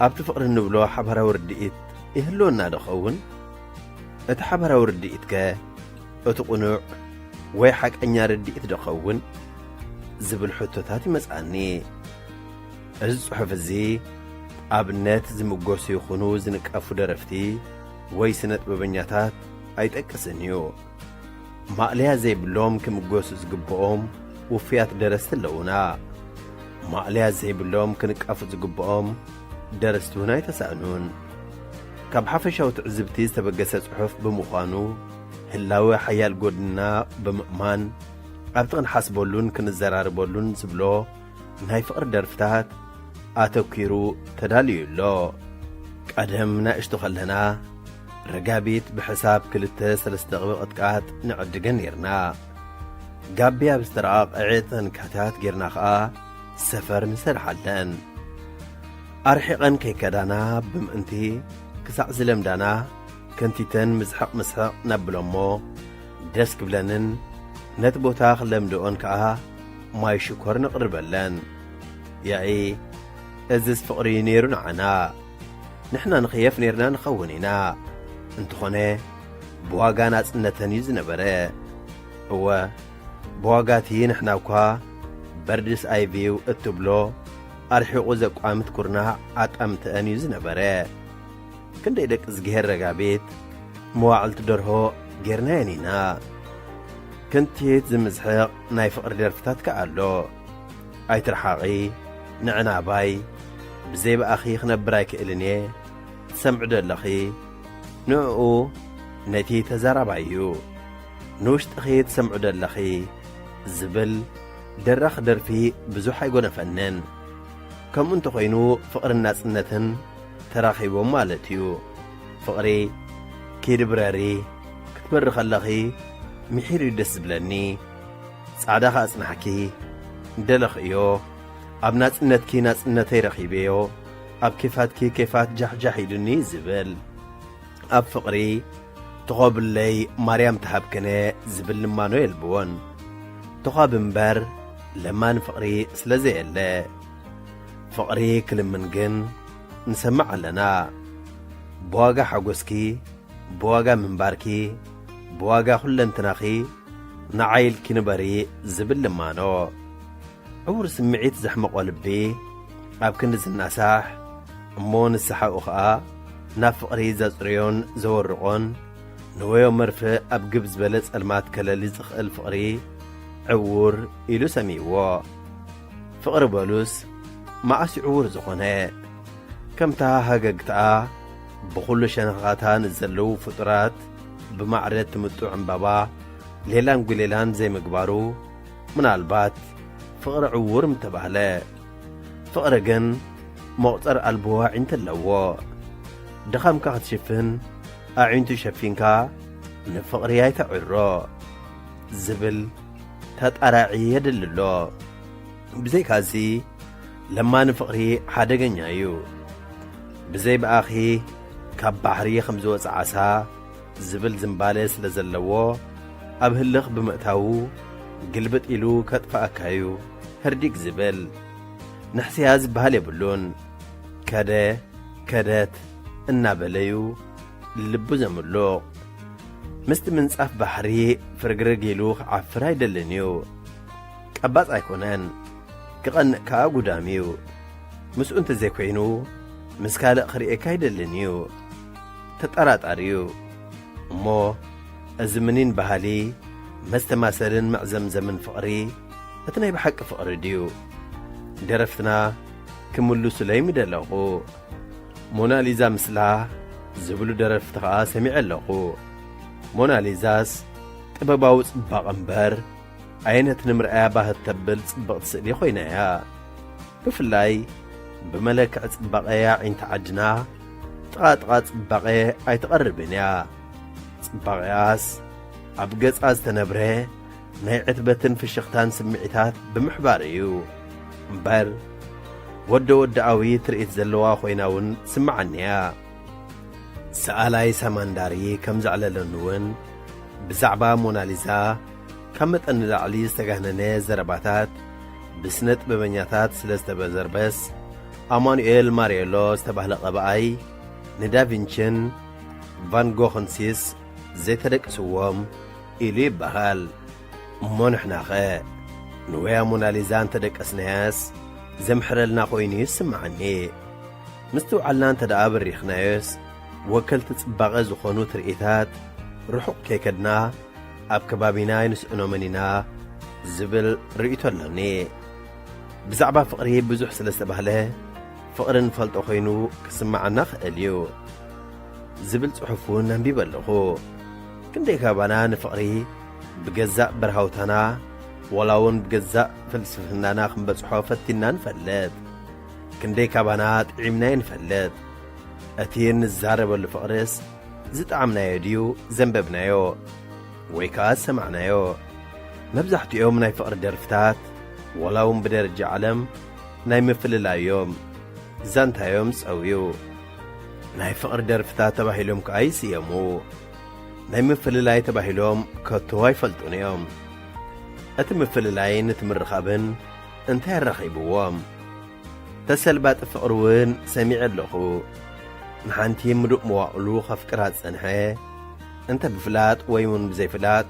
ኣብቲ ፍቕሪ እንብሎ ሓባራዊ ርድኢት ይህልወና ዶ ኸውን? እቲ ሓባራዊ ርድኢትከ እቲ ቅኑዕ ወይ ሓቀኛ ርድኢት ዶ ኸውን? ዝብል ሕቶታት ይመጽኣኒ። እዚ ጽሑፍ እዚ ኣብነት ዝምጎሱ ይኹኑ ዝንቀፉ ደረፍቲ ወይ ስነ ጥበበኛታት ኣይጠቅስን እዩ። ማእለያ ዘይብሎም ክምጎሱ ዝግብኦም ውፉያት ደረስቲ ኣለዉና። ማእለያ ዘይብሎም ክንቀፉ ዝግብኦም ደረስቲ እውን ኣይተሳእኑን። ካብ ሓፈሻዊ ትዕዝብቲ ዝተበገሰ ጽሑፍ ብምዃኑ፣ ህላወ ሓያል ጎድንና ብምእማን፣ ኣብቲ ክንሓስበሉን ክንዘራረበሉን ዝብሎ ናይ ፍቕሪ ደርፍታት ኣተኲሩ ተዳልዩ ኣሎ። ቀደም ናእሽቱ ከለና፣ ረጋቢት ብሕሳብ ክልተ ሰለስተ ቅጥቃጥ ንዕድገን ኔርና። ጋቢ ኣብ ዝተረቓቕዐ ተንካታት ጌርና ኸኣ ሰፈር ንሰርሓለን። ኣርሒቐን ከይከዳና ብምእንቲ ክሳዕ ዝለምዳና ከንቲተን ምስሕቕ ምስሕቕ ነብሎሞ ደስ ክብለንን ነቲ ቦታ ክለምድኦን ከኣ ማይ ሽኮር ነቕርበለን። ያኢ እዝስ ፍቕሪ ነይሩ ንዓና። ንሕና ንኽየፍ ኔርና ንኸውን ኢና። እንተኾነ ብዋጋ ናጽነተን እዩ ዝነበረ። እወ፣ ብዋጋቲ ንሕና እኳ በርድስ ኣይቪው እትብሎ ኣርሒቑ ዘቋምት ኩርናዕ ኣጣምተአን እዩ ዝነበረ። ክንደይ ደቂ ዝግሄር ረጋቢት መዋዕልቲ ደርሆ ጌርናየን ኢና። ክንቲት ዝምስሕቕ ናይ ፍቕሪ ደርፍታት ከኣ ኣሎ። ኣይትርሓቒ፣ ንዕናባይ፣ ብዘይ ብኣኺ ክነብር ኣይክእልን እየ፣ ትሰምዒ ዶ ኣለኺ? ንዕኡ ነቲ ተዛራባይ እዩ። ንውሽጥኺ ትሰምዒ ዶ ኣለኺ? ዝብል ደራኺ ደርፊ ብዙሕ ኣይጎነፈንን። ከምኡ እንተኾይኑ ፍቕርን ናጽነትን ተራኺቦም ማለት እዩ። ፍቕሪ ኪዲ ብረሪ፣ ክትበሪ ከለኺ ምሒር እዩ ደስ ዝብለኒ። ጻዕዳ ከኣ ጽናሕኪ፣ እንደለኽዮ፣ ኣብ ናጽነትኪ ናጽነተይ ረኺበዮ፣ ኣብ ኬፋትኪ ኬፋት ጃሕጃሕ ኢሉኒ ዝብል። ኣብ ፍቕሪ ተኾብለይ ማርያም ተሃብክነ ዝብል ልማኖ የልብዎን። ተዃብ እምበር ለማኒ ፍቕሪ ስለ ዘየለ። ፍቕሪ ክልምን ግን ንሰምዕ ኣለና። ብዋጋ ሓጎስኪ፣ ብዋጋ ምንባርኪ፣ ብዋጋ ኩለንትናኺ ንዓይ ኢልኪ ንበሪ ዝብል ልማኖ። ዕዉር ስምዒት ዘሕመቖ ልቢ ኣብ ክንዲ ዝናሳሕ፣ እሞ ንስሓኡ ኸኣ ናብ ፍቕሪ ዘጽርዮን ዘወርቖን፣ ንወዮ መርፍእ ኣብ ግብ ዝበለ ጸልማት ከለሊ ዝኽእል ፍቕሪ ዕዉር ኢሉ ሰምይዎ። ፍቕሪ በሉስ መዓስ እዩ ዕዉር ዝኾነ? ከምታ ሃገግትኣ ብኹሉ ሸነኻታ ንዘለዉ ፍጡራት ብማዕረ ትምጡ ዕምባባ ሌላን ጉሌላን ዘይምግባሩ፣ ምናልባት ፍቕሪ ዕዉር ምተባህለ። ፍቕሪ ግን መቑጸር ኣልቦ ኣዒንቲ ኣለዎ። ድኻምካ ክትሽፍን ኣዒንቱ ሸፊንካ ንፍቕሪ ኣይተዕሮ ዝብል ተጣራዒ የድሊ ኣሎ። ብዘይካዚ ለማኒ ፍቕሪ ሓደገኛ እዩ። ብዘይ ብኣኺ ካብ ባሕሪ ከም ዝወጽእ ዓሳ ዝብል ዝምባለ ስለ ዘለዎ፣ ኣብ ህልኽ ብምእታዉ ግልብጥ ኢሉ ከጥፍኣካ እዩ ህርዲግ ዝብል። ንሕስያ ዝበሃል የብሉን። ከደ ከደት እናበለዩ ልቡ ዘምሉቕ። ምስቲ ምንጻፍ ባሕሪ ፍርግርግ ኢሉ ክዓፍር ኣይደልን እዩ። ቀባጽ ኣይኮነን፣ ክቐንእ ከኣ ጉዳም እዩ። ምስኡ እንተዘይኮይኑ ምስ ካልእ ክርእየካ ኣይደልን እዩ። ተጠራጣሪ እዩ። እሞ እዚ ምኒን በሃሊ መስተማሰልን መዕዘምዘምን ፍቕሪ እቲ ናይ ብሓቂ ፍቕሪ ድዩ? ደረፍትና ክምልሱለይ ምደለኹ። ሞናሊዛ ምስላ ዝብሉ ደረፍቲ ኸኣ ሰሚዐ ኣለኹ። ሞናሊዛስ ጥበባዊ ጽባቐ እምበር፣ ኣየነት ንምርኣያ ባህት ተብል ጽብቕቲ ስእሊ ኮይና እያ። ብፍላይ ብመለክዕ ጽባቐ ኣዒንቲ ዓድና፣ ጥቓጥቓ ጽባቐ ኣይትቐርብን እያ። ጽባቐኣስ ኣብ ገጻ ዝተነብረ ናይ ዕትበትን ፍሽኽታን ስምዒታት ብምሕባር እዩ። እምበር፣ ወደ ወደኣዊ ትርኢት ዘለዋ ኮይና እውን ትስምዓኒ እያ። ሰኣላይ ሳማንዳሪ ከም ዘዕለለኒ እውን፣ ብዛዕባ ሞናሊዛ ካብ መጠን ንላዕሊ ዝተጋነነ ዘረባታት ብስነ ጥበበኛታት ስለ ዝተበዘርበስ፣ ኣማኑኤል ማርየሎ ዝተባህለ ቀብኣይ ንዳቪንችን ቫን ጎኽንሲስ ዘይተደቅስዎም ኢሉ ይበሃል። እሞ ንሕናኸ ንወያ ሞናሊዛ እንተደቀስናያስ ዘምሕረልና ኮይኑ ይስምዓኒ። ምስትውዓልና እንተ ደኣ በሪኽናዮስ፣ ወከልቲ ጽባቐ ዝኾኑ ትርኢታት ርሑቕ ከይከድና፣ ኣብ ከባቢና ኣይንስእኖምን ኢና ዝብል ርእይቶ ኣሎኒ። ብዛዕባ ፍቕሪ ብዙሕ ስለ ዝተባህለ፣ ፍቕሪ ንፈልጦ ኮይኑ ክስምዓና ክእል እዩ ዝብል ጽሑፍ እውን ኣንቢበ ኣለኹ። ክንደይ ካባና ንፍቕሪ ብገዛእ በርሃውታና፣ ዋላ እውን ብገዛእ ፍልስፍናና ክንበጽሖ ፈቲንና ንፈልጥ? ክንደይ ካባና ጥዒምናዮ ንፈልጥ? እቲ እንዛረበሉ ፍቕርስ ዝጠዓምናዮ ድዩ ዘንበብናዮ? ወይ ከኣ ዝሰማዕናዮ? መብዛሕትኦም ናይ ፍቕሪ ደርፍታት፣ ዋላ እውን ብደረጃ ዓለም፣ ናይ ምፍልላይ እዮም። ዛንታዮም ጸውዩ። ናይ ፍቕሪ ደርፍታት ተባሂሎም ከኣ ይስየሙ። ናይ ምፍልላይ ተባሂሎም ከቶ ኣይፈልጡን እዮም። እቲ ምፍልላይን እቲ ምርኻብን እንታይ ኣራኺብዎም? ተሰልባጢ ፍቕሪ እውን ሰሚዐ ኣለኹ። ንሓንቲ ምሉእ መዋእሉ ከፍቅራ ዝጸንሐ፣ እንተ ብፍላጥ ወይ እውን ብዘይፍላጥ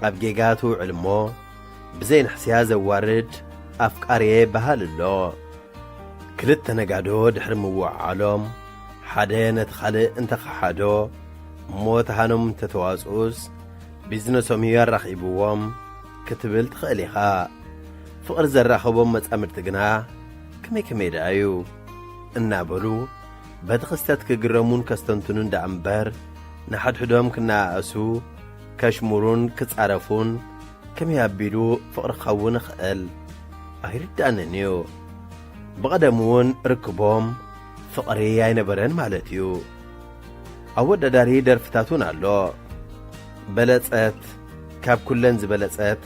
ኣብ ጌጋ ትውዕል እሞ፣ ብዘይ ንሕስያ ዘዋርድ ኣፍቃሪየ በሃል ኣሎ። ክልተ ነጋዶ ድሕሪ ምውዕዓሎም፣ ሓደ ነቲ ካልእ እንተኸሓዶ፣ እሞ ተሃኖም እንተተዋጽኡስ፣ ቢዝነሶም እዩ ኣራኺብዎም ክትብል ትኽእል ኢኻ። ፍቕሪ ዘራኸቦም መጻምድቲ ግና ከመይ ከመይ ደኣ እዩ? እናበሉ በቲ ክስተት ክግረሙን ከስተንትኑን ደኣ እምበር፣ ንሓድሕዶም ክነኣእሱ፣ ከሽሙሩን ክጻረፉን ከመይ ኣቢሉ ፍቕሪ ክኸውን ይኽእል? ኣይርድኣንን እዩ። ብቐደም እውን ርክቦም ፍቕሪ ኣይነበረን ማለት እዩ። ኣወዳዳሪ ደርፍታት እውን ኣሎ። በለጸት፣ ካብ ኩለን ዝበለጸት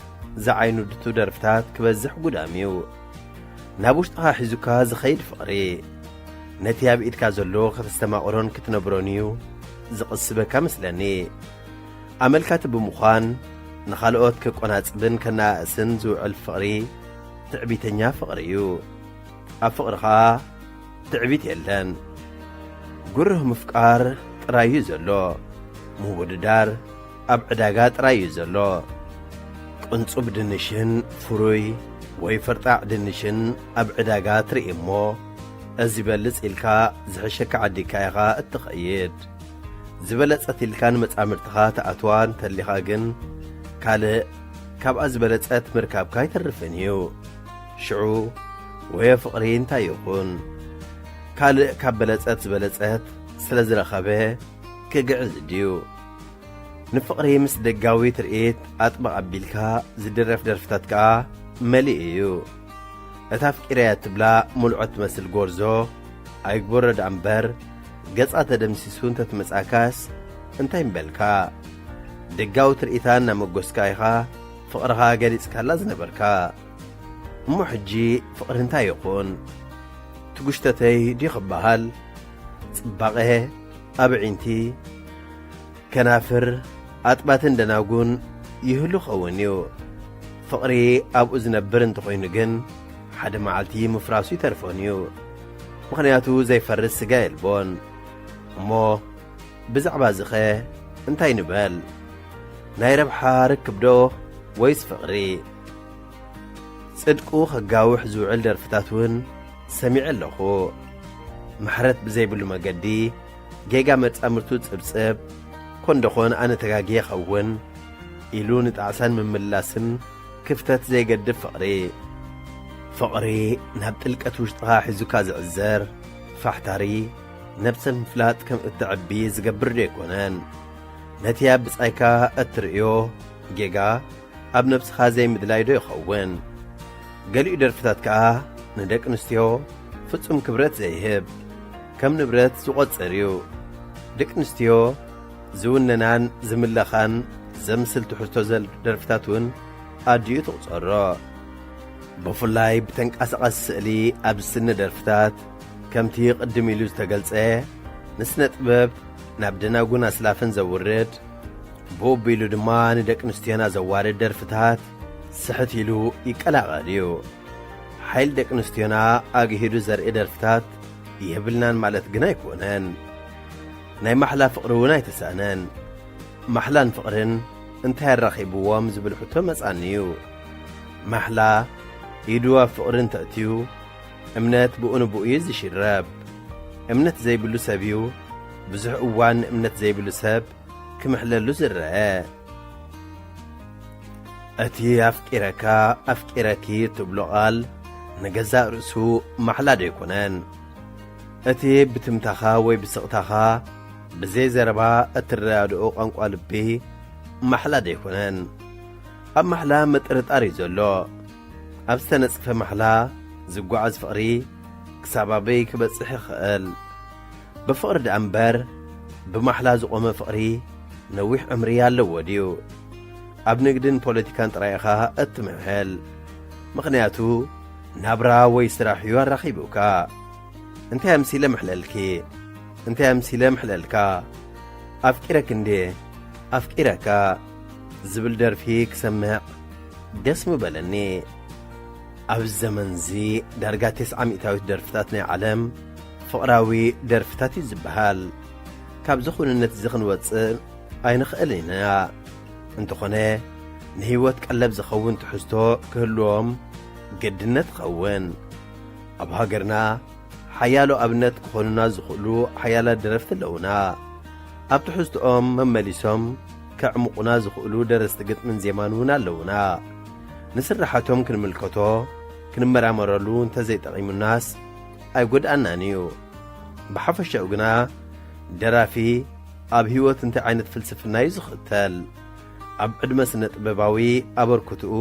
ዝዓይኑድቱ ደርፍታት ክበዝሕ ጉዳም እዩ። ናብ ውሽጥኻ ሒዙካ ዝኸይድ ፍቕሪ፣ ነቲ ኣብ ኢድካ ዘሎ ከተስተማቕሮን ክትነብሮን እዩ ዝቕስበካ መስለኒ። ኣመልካቲ ብምዃን፣ ንኻልኦት ከቆናጽብን ከነኣእስን ዝውዕል ፍቕሪ፣ ትዕቢተኛ ፍቕሪ እዩ። ኣብ ፍቕሪ ኸኣ ትዕቢት የለን። ግሩህ ምፍቃር ጥራይ እዩ ዘሎ። ምውድዳር ኣብ ዕዳጋ ጥራይ እዩ ዘሎ። ቅንጹብ ድንሽን ፍሩይ ወይ ፈርጣዕ ድንሽን ኣብ ዕዳጋ ትርኢ እሞ፣ እዚ በልጽ ኢልካ ዝሕሸካ ዓዲግካ ኢኻ እትኸይድ። ዝበለጸት ኢልካ ንመጻምድትኻ ትኣትዋ እንተሊኻ ግን፣ ካልእ ካብኣ ዝበለጸት ምርካብካ ኣይተርፍን እዩ። ሽዑ ወዮ ፍቕሪ እንታይ ይኹን? ካልእ ካብ በለጸት ዝበለጸት ስለ ዝረኸበ ክግዕዝ ድዩ? ንፍቕሪ ምስ ደጋዊ ትርኢት ኣጥብቕ ኣቢልካ ዝድረፍ ደርፍታት ከኣ መሊኡ እዩ። እታ ኣፍቂረያ እትብላ ምልዖት ትመስል ጎርዞ ኣይግበሮ ደኣ እምበር፣ ገጻ ተደምሲሱ እንተትመጻካስ እንታይ ምበልካ? ደጋዊ ትርኢታ እናመጎስካ ኢኻ ፍቕርኻ ገሊጽካላ ዝነበርካ። እሞ ሕጂ ፍቕሪ እንታይ ይኹን? ትጉሽተተይ ድዩ ክበሃል? ጽባቐ፣ ኣብ ኣዒንቲ፣ ከናፍር፣ ኣጥባትን ደናጉን ይህሉ ኸውን እዩ። ፍቕሪ ኣብኡ ዝነብር እንተኾይኑ ግን፣ ሓደ መዓልቲ ምፍራሱ ይተርፎን እዩ። ምኽንያቱ ዘይፈርስ ስጋ የልቦን። እሞ ብዛዕባ እዚኸ እንታይ ንበል? ናይ ረብሓ ርክብ ዶ ወይስ ፍቕሪ? ጽድቁ ከጋውሕ ዝውዕል ደርፍታት እውን ሰሚዐ ኣለኹ። ምሕረት ብዘይብሉ መገዲ ጌጋ መጻምርቱ ጽብጽብ፣ ኮን ደኾን ኣነ ተጋግየ ኸውን ኢሉ ንጣዕሳን ምምላስን ክፍተት ዘይገድፍ ፍቕሪ። ፍቕሪ ናብ ጥልቀት ውሽጥኻ ሒዙካ ዝዕዘር ፋሕታሪ፣ ነብሰ ምፍላጥ ከም እተዕቢ ዝገብር ዶ ኣይኮነን? ነቲ ኣብ ብጻይካ እትርእዮ ጌጋ ኣብ ነብስኻ ዘይምድላይ ዶ ይኸውን? ገሊኡ ደርፍታት ከኣ ንደቂ ኣንስትዮ ፍጹም ክብረት ዘይህብ፣ ከም ንብረት ዝቖጽር እዩ። ደቂ ኣንስትዮ ዝውነናን ዝምለኻን ዘምስል ትሕዝቶ ዘል-፣ ደርፍታት እውን ኣዲኡ ትቑጸሮ። ብፍላይ ብተንቀሳቓሲ ስእሊ ኣብ ዝስነ ደርፍታት፣ ከምቲ ቅድም ኢሉ ዝተገልጸ፣ ንስነ ጥበብ ናብ ደናጉን ኣስላፍን ዘውርድ፣ ብኡ ኣቢሉ ድማ ንደቂ ኣንስትዮና ዘዋርድ ደርፍታት ስሕት ኢሉ ይቀላቐል እዩ። ሓይሊ ደቂ ኣንስትዮና ኣግሂዱ ዘርኢ ደርፍታት የብልናን ማለት ግን ኣይኮነን። ናይ ማሕላ ፍቕሪ እውን ኣይተሳእነን። ማሕላን ፍቕርን እንታይ ኣራኺብዎም ዝብል ሕቶ መጻኒ እዩ። ማሕላ ኢዱ ኣብ ፍቕሪ እንተእትዩ፣ እምነት ብኡ ንብኡ እዩ ዝሽረብ። እምነት ዘይብሉ ሰብ እዩ ብዙሕ እዋን ንእምነት ዘይብሉ ሰብ ክምሕለሉ ዝረአ። እቲ ኣፍቂረካ፣ ኣፍቂረኪ እትብሎ ቃል ንገዛእ ርእሱ ማሕላ ዶ ኣይኮነን? እቲ ብትምታኻ ወይ ብስቕታኻ ብዘይ ዘረባ እትረዳድኦ ቋንቋ ልቢ ማሕላ ዶ ኣይኮነን? ኣብ ማሕላ ምጥርጣር እዩ ዘሎ። ኣብ ዝተነጽፈ ማሕላ ዝጓዓዝ ፍቕሪ ክሳብ ኣበይ ክበጽሕ ይኽእል? ብፍቕሪ ደኣ እምበር፣ ብማሕላ ዝቖመ ፍቕሪ ነዊሕ ዕምሪ ኣለዎ ድዩ? ኣብ ንግድን ፖለቲካን ጥራይ ኢኻ እትምሕል። ምኽንያቱ፣ ናብራ ወይ ስራሕ እዩ ኣራኺቡካ። እንታይ ኣምሲለ ምሕለልኪ? እንታይ ኣምሲለ ምሕለልካ? ኣፍቂረኪ እንዴ? ኣፍቂረካ ዝብል ደርፊ ክሰምዕ ደስ ምበለኒ። ኣብዚ ዘመንዚ ዳርጋ ተስዓ ሚእታዊት ደርፍታት ናይ ዓለም ፍቕራዊ ደርፍታት እዩ ዝበሃል። ካብዚ ኩንነት እዚ ክንወጽእ ኣይንኽእልን ኢና። እንተኾነ፣ ንህይወት ቀለብ ዝኸውን ትሕዝቶ ክህልዎም ግድነት ይኸውን። ኣብ ሃገርና ሓያሎ ኣብነት ክኾኑና ዝኽእሉ ሓያላት ደረፍቲ ኣለዉና። ኣብ ትሕዝቶኦም መመሊሶም ከዕምቑና ዝኽእሉ ደረስቲ ግጥምን ዜማን እውን ኣለዉና። ንስርሓቶም ክንምልከቶ፣ ክንመራመረሉ እንተዘይጠቒሙናስ ኣይጎድኣናን እዩ። ብሓፈሻኡ ግና ደራፊ ኣብ ህይወት እንታይ ዓይነት ፍልስፍና እዩ ዝኽተል? ኣብ ዕድመ ስነ ጥበባዊ ኣበርክትኡ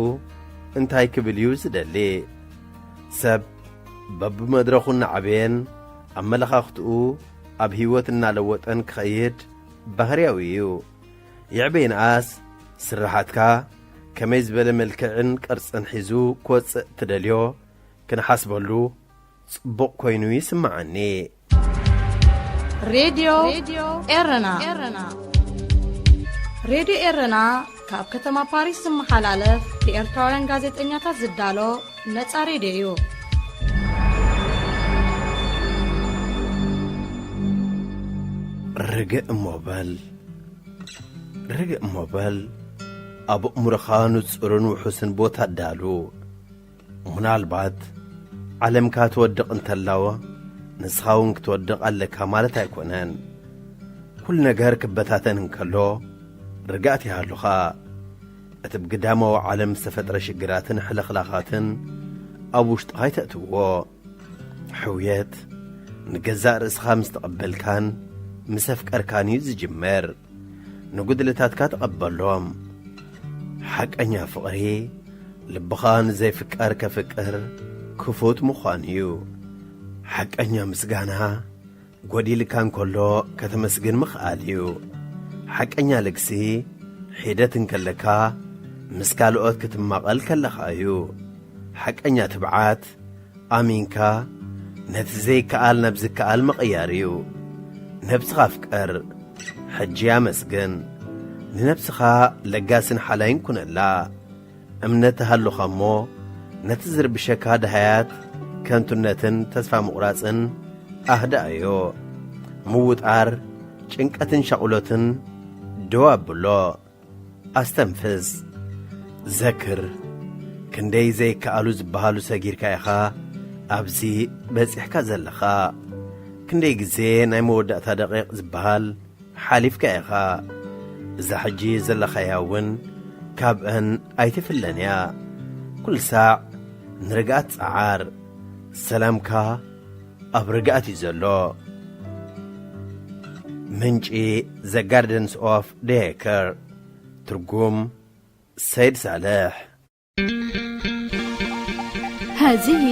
እንታይ ክብል እዩ ዝደሊ? ሰብ በብመድረኹ እናዓበየን ኣመለኻኽትኡ ኣብ ህይወት እናለወጠን ክኸይድ ባህርያዊ እዩ። ይዕበይንኣስ ስርሓትካ ከመይ ዝበለ መልክዕን ቅርጽን ሒዙ ክወጽእ ትደልዮ ክንሓስበሉ ጽቡቕ ኮይኑ ይስምዓኒ። ሬድዮ ኤረና። ሬድዮ ኤረና ካብ ከተማ ፓሪስ ዝመሓላለፍ ብኤርትራውያን ጋዜጠኛታት ዝዳሎ ነጻ ሬድዮ እዩ። ርግእ እሞ በል፣ ርግእ እሞ በል፣ ኣብ ኣእምሮኻ ንጹርን ውሑስን ቦታ ኣዳሉ። ምናልባት ዓለምካ ትወድቕ እንተላወ፣ ንስኻ እውን ክትወድቕ ኣለካ ማለት ኣይኮነን። ኩሉ ነገር ክበታተን እንከሎ፣ ርግኣት ይሃሉኻ። እቲ ብግዳማዊ ዓለም ዝተፈጥረ ሽግራትን ሕልኽላኻትን ኣብ ውሽጥኻ ኣይተእትዎ። ሕውየት ንገዛእ ርእስኻ ምስ ተቐበልካን ምስ ኣፍቀርካን እዩ ዝጅምር። ንጉድለታትካ ተቐበሎም። ሓቀኛ ፍቕሪ ልብኻ ንዘይፍቀር ከፍቅር ክፉት ምዃን እዩ። ሓቀኛ ምስጋና ጎዲልካ እንከሎ ከተመስግን ምኽኣል እዩ። ሓቀኛ ልግሲ ሒደት እንከለካ ምስ ካልኦት ክትማቐል ከለኻ እዩ። ሓቀኛ ትብዓት ኣሚንካ ነቲ ዘይከኣል ናብ ዝከኣል ምቕያር እዩ። ነብስኻ ኣፍቅር፣ ሕጂ ኣመስግን። ንነብስኻ ለጋስን ሓላይን ኩነላ። እምነት ተሃሉኻ እሞ ነቲ ዝርብሸካ ድሃያት ከንቱነትን ተስፋ ምቑራጽን ኣህድኣዮ። ምውጣር ጭንቀትን ሻቑሎትን ደው ኣብሎ። ኣስተንፍስ። ዘክር፣ ክንደይ ዘይከኣሉ ዝበሃሉ ሰጊርካ ኢኻ ኣብዚ በጺሕካ ዘለኻ። ክንደይ ግዜ ናይ መወዳእታ ደቂቕ ዝበሃል ሓሊፍካ ኢኻ። እዛ ሕጂ ዘለኻያ እውን ካብአን ኣይትፍለን እያ። ኩሉ ሳዕ ንርግኣት ጸዓር። ሰላምካ ኣብ ርግኣት እዩ ዘሎ። ምንጪ The Gardens of Dayacare። ትርጉም ሰይድ ሳልሕ። هذه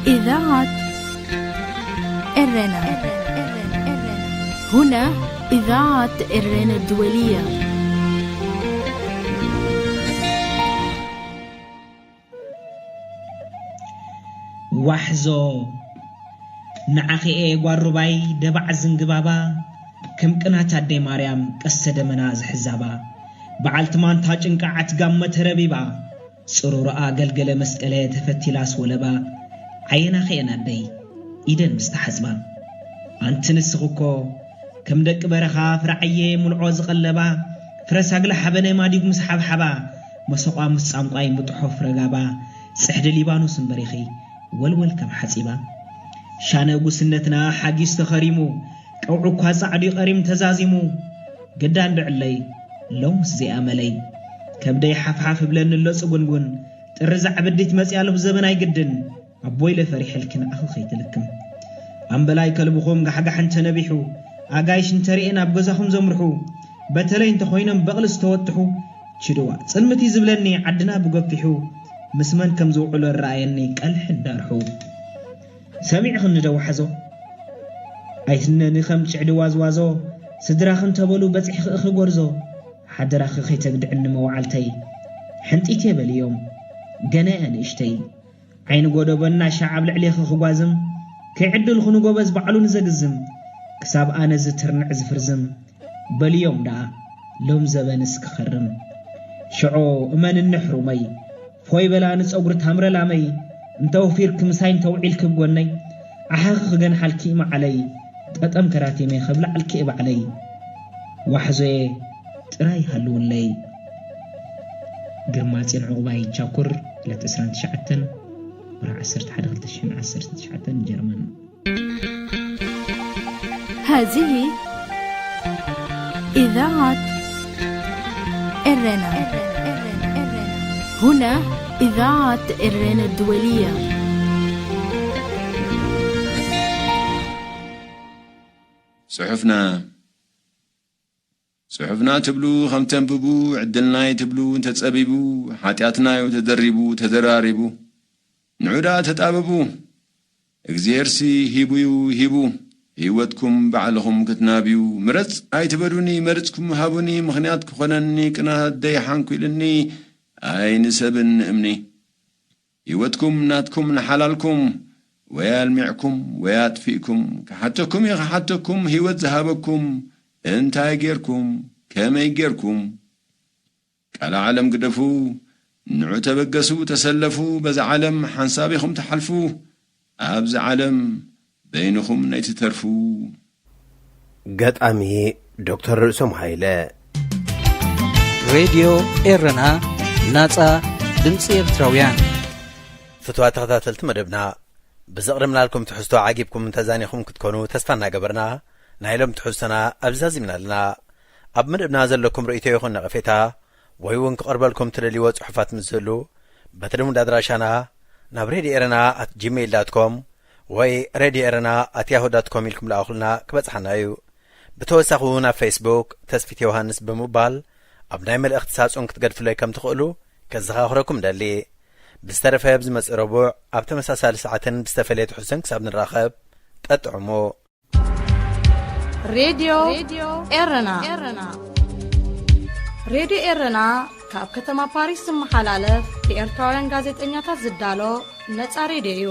إذاعة إرنا. هنا إذاعة إرنا الدولية. ዋሕዞ ንዓኺ'የ ጓል ሩባይ ደባዕ ዝንግባባ፣ ከም ቅናት ኣደይ ማርያም ቀስተ ደመና ዝሕዛባ፣ በዓልቲ ማንታ ጭንቃዓት ጋመ ተረቢባ፣ ጽሩራኣ ገልገለ መስቀለ ተፈቲላስ ወለባ፣ ዓየናኺ'የን ኣደይ ኢደን ምስ ተሓጽባ። ኣንቲ ንስኺ እኮ ከም ደቂ በረኻ ፍረ ዓየ ሙልዖ ዝቐለባ፣ ፍረ ሳግላ ሓበነ ማዲጉ ምስ ሓብሓባ፣ መሰቋ ምስ ጻንቋይ ምጥሖ ፍረ ጋባ፣ ጽሕዲ ሊባኖስ እምበሪኺ ወልወል ከም ሓጺባ። ሻነ ጉስነትና ሓጊዝ ተኸሪሙ፣ ቀውዒ እኳ ጻዕዱ ቀሪም ተዛዚሙ፣ ግዳ እንድዕለይ ሎምስ ዘይኣመለይ። ከብደይ ሓፍሓፍ እብለኒ ኣሎ ጽጉንጉን፣ ጥሪ ዛዕብዲት መጽያ ኣሎ ብዘበን ኣይግድን። ኣቦይ ኢለ ፈሪሐልኪ ንዓኺ ከይትልክም። ኣምበላይ ከልብኹም ጋሕጋሕ እንተነቢሑ፣ ኣጋይሽ እንተርእየ ናብ ገዛኹም ዘምርሑ፣ በተለይ እንተኾይኖም በቕሊ ዝተወጥሑ፣ ችድዋ ጽልምት እዩ ዝብለኒ ዓድና ብገፊሑ፣ ምስ መን ከም ዝውዕሎ ረኣየኒ ቀልሒ እንዳርሑ። ሰሚዕኽኒ ዶ ዋሕዞ? ኣይትነኒ ከም ጭዕዲ ዋዝዋዞ፣ ስድራኺ እንተበሉ በጺሕኺ እኺ ጎርዞ፣ ሓደራኺ ከይተግድዕኒ መዋዕልተይ። ሕንጢት እየ በልዮም ገና እያ ንእሽተይ። ዓይኒ ጎደቦ እናሻዕ ኣብ ልዕሌኺ ክጓዝም፣ ከይዕድልኩ ንጎበዝ ባዕሉ ንዘግዝም፣ ክሳብ ኣነ ዝትርንዕ ዝፍርዝም፣ በልዮም ደኣ ሎም ዘበንስ ክኸርም። ሽዑ እመንኒ ሕሩመይ፣ ፎይ በላ ንጸጉሪ ታምረ ላመይ፣ እንተ ወፊርኪ ምሳይ እንተ ውዒልኪ ብጎነይ፣ ዓሓኺ ክገንሓልኪ እየ መዓለይ፣ ጠጠም ከራቲመ ከብልዓልኪ እየ ባዕለይ። ዋሕዞየ ጥራይ ሃልውለይ። ግርማጽዮን ዕቑባይ ቻኩር፣ ዕለት ዕስራን ትሽዓተን ወርሒ ዓሰርተ ሓደ ክልተ ሽሕን ዓሰርተ ትሽዓተን፣ ጀርመን። هذه إذاعة إرنا. هنا إذاعة إرنا الدولية. ጽሑፍና ጽሑፍና ትብሉ ከም ተንብቡ ዕድልናይ ትብሉ እንተጸቢቡ ሓጢኣትናዩ ተደሪቡ ተደራሪቡ ንዑዳ ተጣበቡ። እግዚኣብሔርሲ ሂቡዩ ሂቡ ህይወትኩም ባዕልኹም ክትናብዩ ምረጽ ኣይትበሉኒ መርጽኩም ሃቡኒ ምኽንያት ክኾነኒ ቅናት ደይ ሓንኩ ኢልኒ ኣይ ንሰብን ንእምኒ። ህይወትኩም ናትኩም ንሓላልኩም ወይ ኣልሚዕኩም ወይ ኣጥፊእኩም ክሓተኩም እየ ክሓተኩም ህይወት ዝሃበኩም እንታይ ጌርኩም ከመይ ጌርኩም ቃል ዓለም ግደፉ ንዑ ተበገሱ ተሰለፉ በዛ ዓለም ሓንሳብ ኢኹም ትሓልፉ ኣብዚ ዓለም በይንኹም ነይትተርፉ። ገጣሚ ዶክተር ርእሶም ሃይለ። ሬድዮ ኤረና ናጻ ድምፂ ኤርትራውያን። ፍትዋ ተኸታተልቲ መደብና፣ ብዘቕረብናልኩም ትሕዝቶ ዓጊብኩም ተዛኒኹም ክትኮኑ ተስፋ እናገበርና፣ ናይ ሎም ትሕዝቶና ኣብዚ ዛዚምና ኣለና። ኣብ መደብና ዘለኩም ርእይቶ ይኹን ነቐፌታ፣ ወይ እውን ክቐርበልኩም ትደልይዎ ጽሑፋት ምስ ዝህሉ፣ በቲ ልሙድ ኣድራሻና ናብ ሬድዮ ኤረና ኣት ጂሜይል ዳት ኮም ወይ ሬድዮ ኤረና ኣት ያሁ ዳት ኮም ኢልኩም ልኣኹልና፣ ክበጽሓና እዩ። ብተወሳኺ እውን ኣብ ፌስቡክ ተስፊት ዮሃንስ ብምባል ኣብ ናይ መልእኽቲ ሳጹን ክትገድፉለይ ከም ትኽእሉ ከዘኻኽረኩም እደሊ። ብዝተረፈ ኣብ ዝመጽእ ረቡዕ ኣብ ተመሳሳሊ ሰዓትን ብዝተፈለየ ትሕዝቶን ክሳብ ንራኸብ፣ ጠጥዕሙ። ሬድዮ ኤረና። ሬድዮ ኤረና ካብ ከተማ ፓሪስ ዝመሓላለፍ ብኤርትራውያን ጋዜጠኛታት ዝዳሎ ነጻ ሬድዮ እዩ።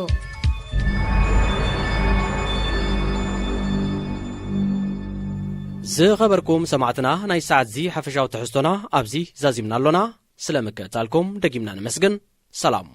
ዝኸበርኩም ሰማዕትና፣ ናይ ሰዓት እዚ ሓፈሻዊ ትሕዝቶና ኣብዚ ዛዚምና ኣሎና። ስለ ምክትታልኩም ደጊምና ነመስግን። ሰላም።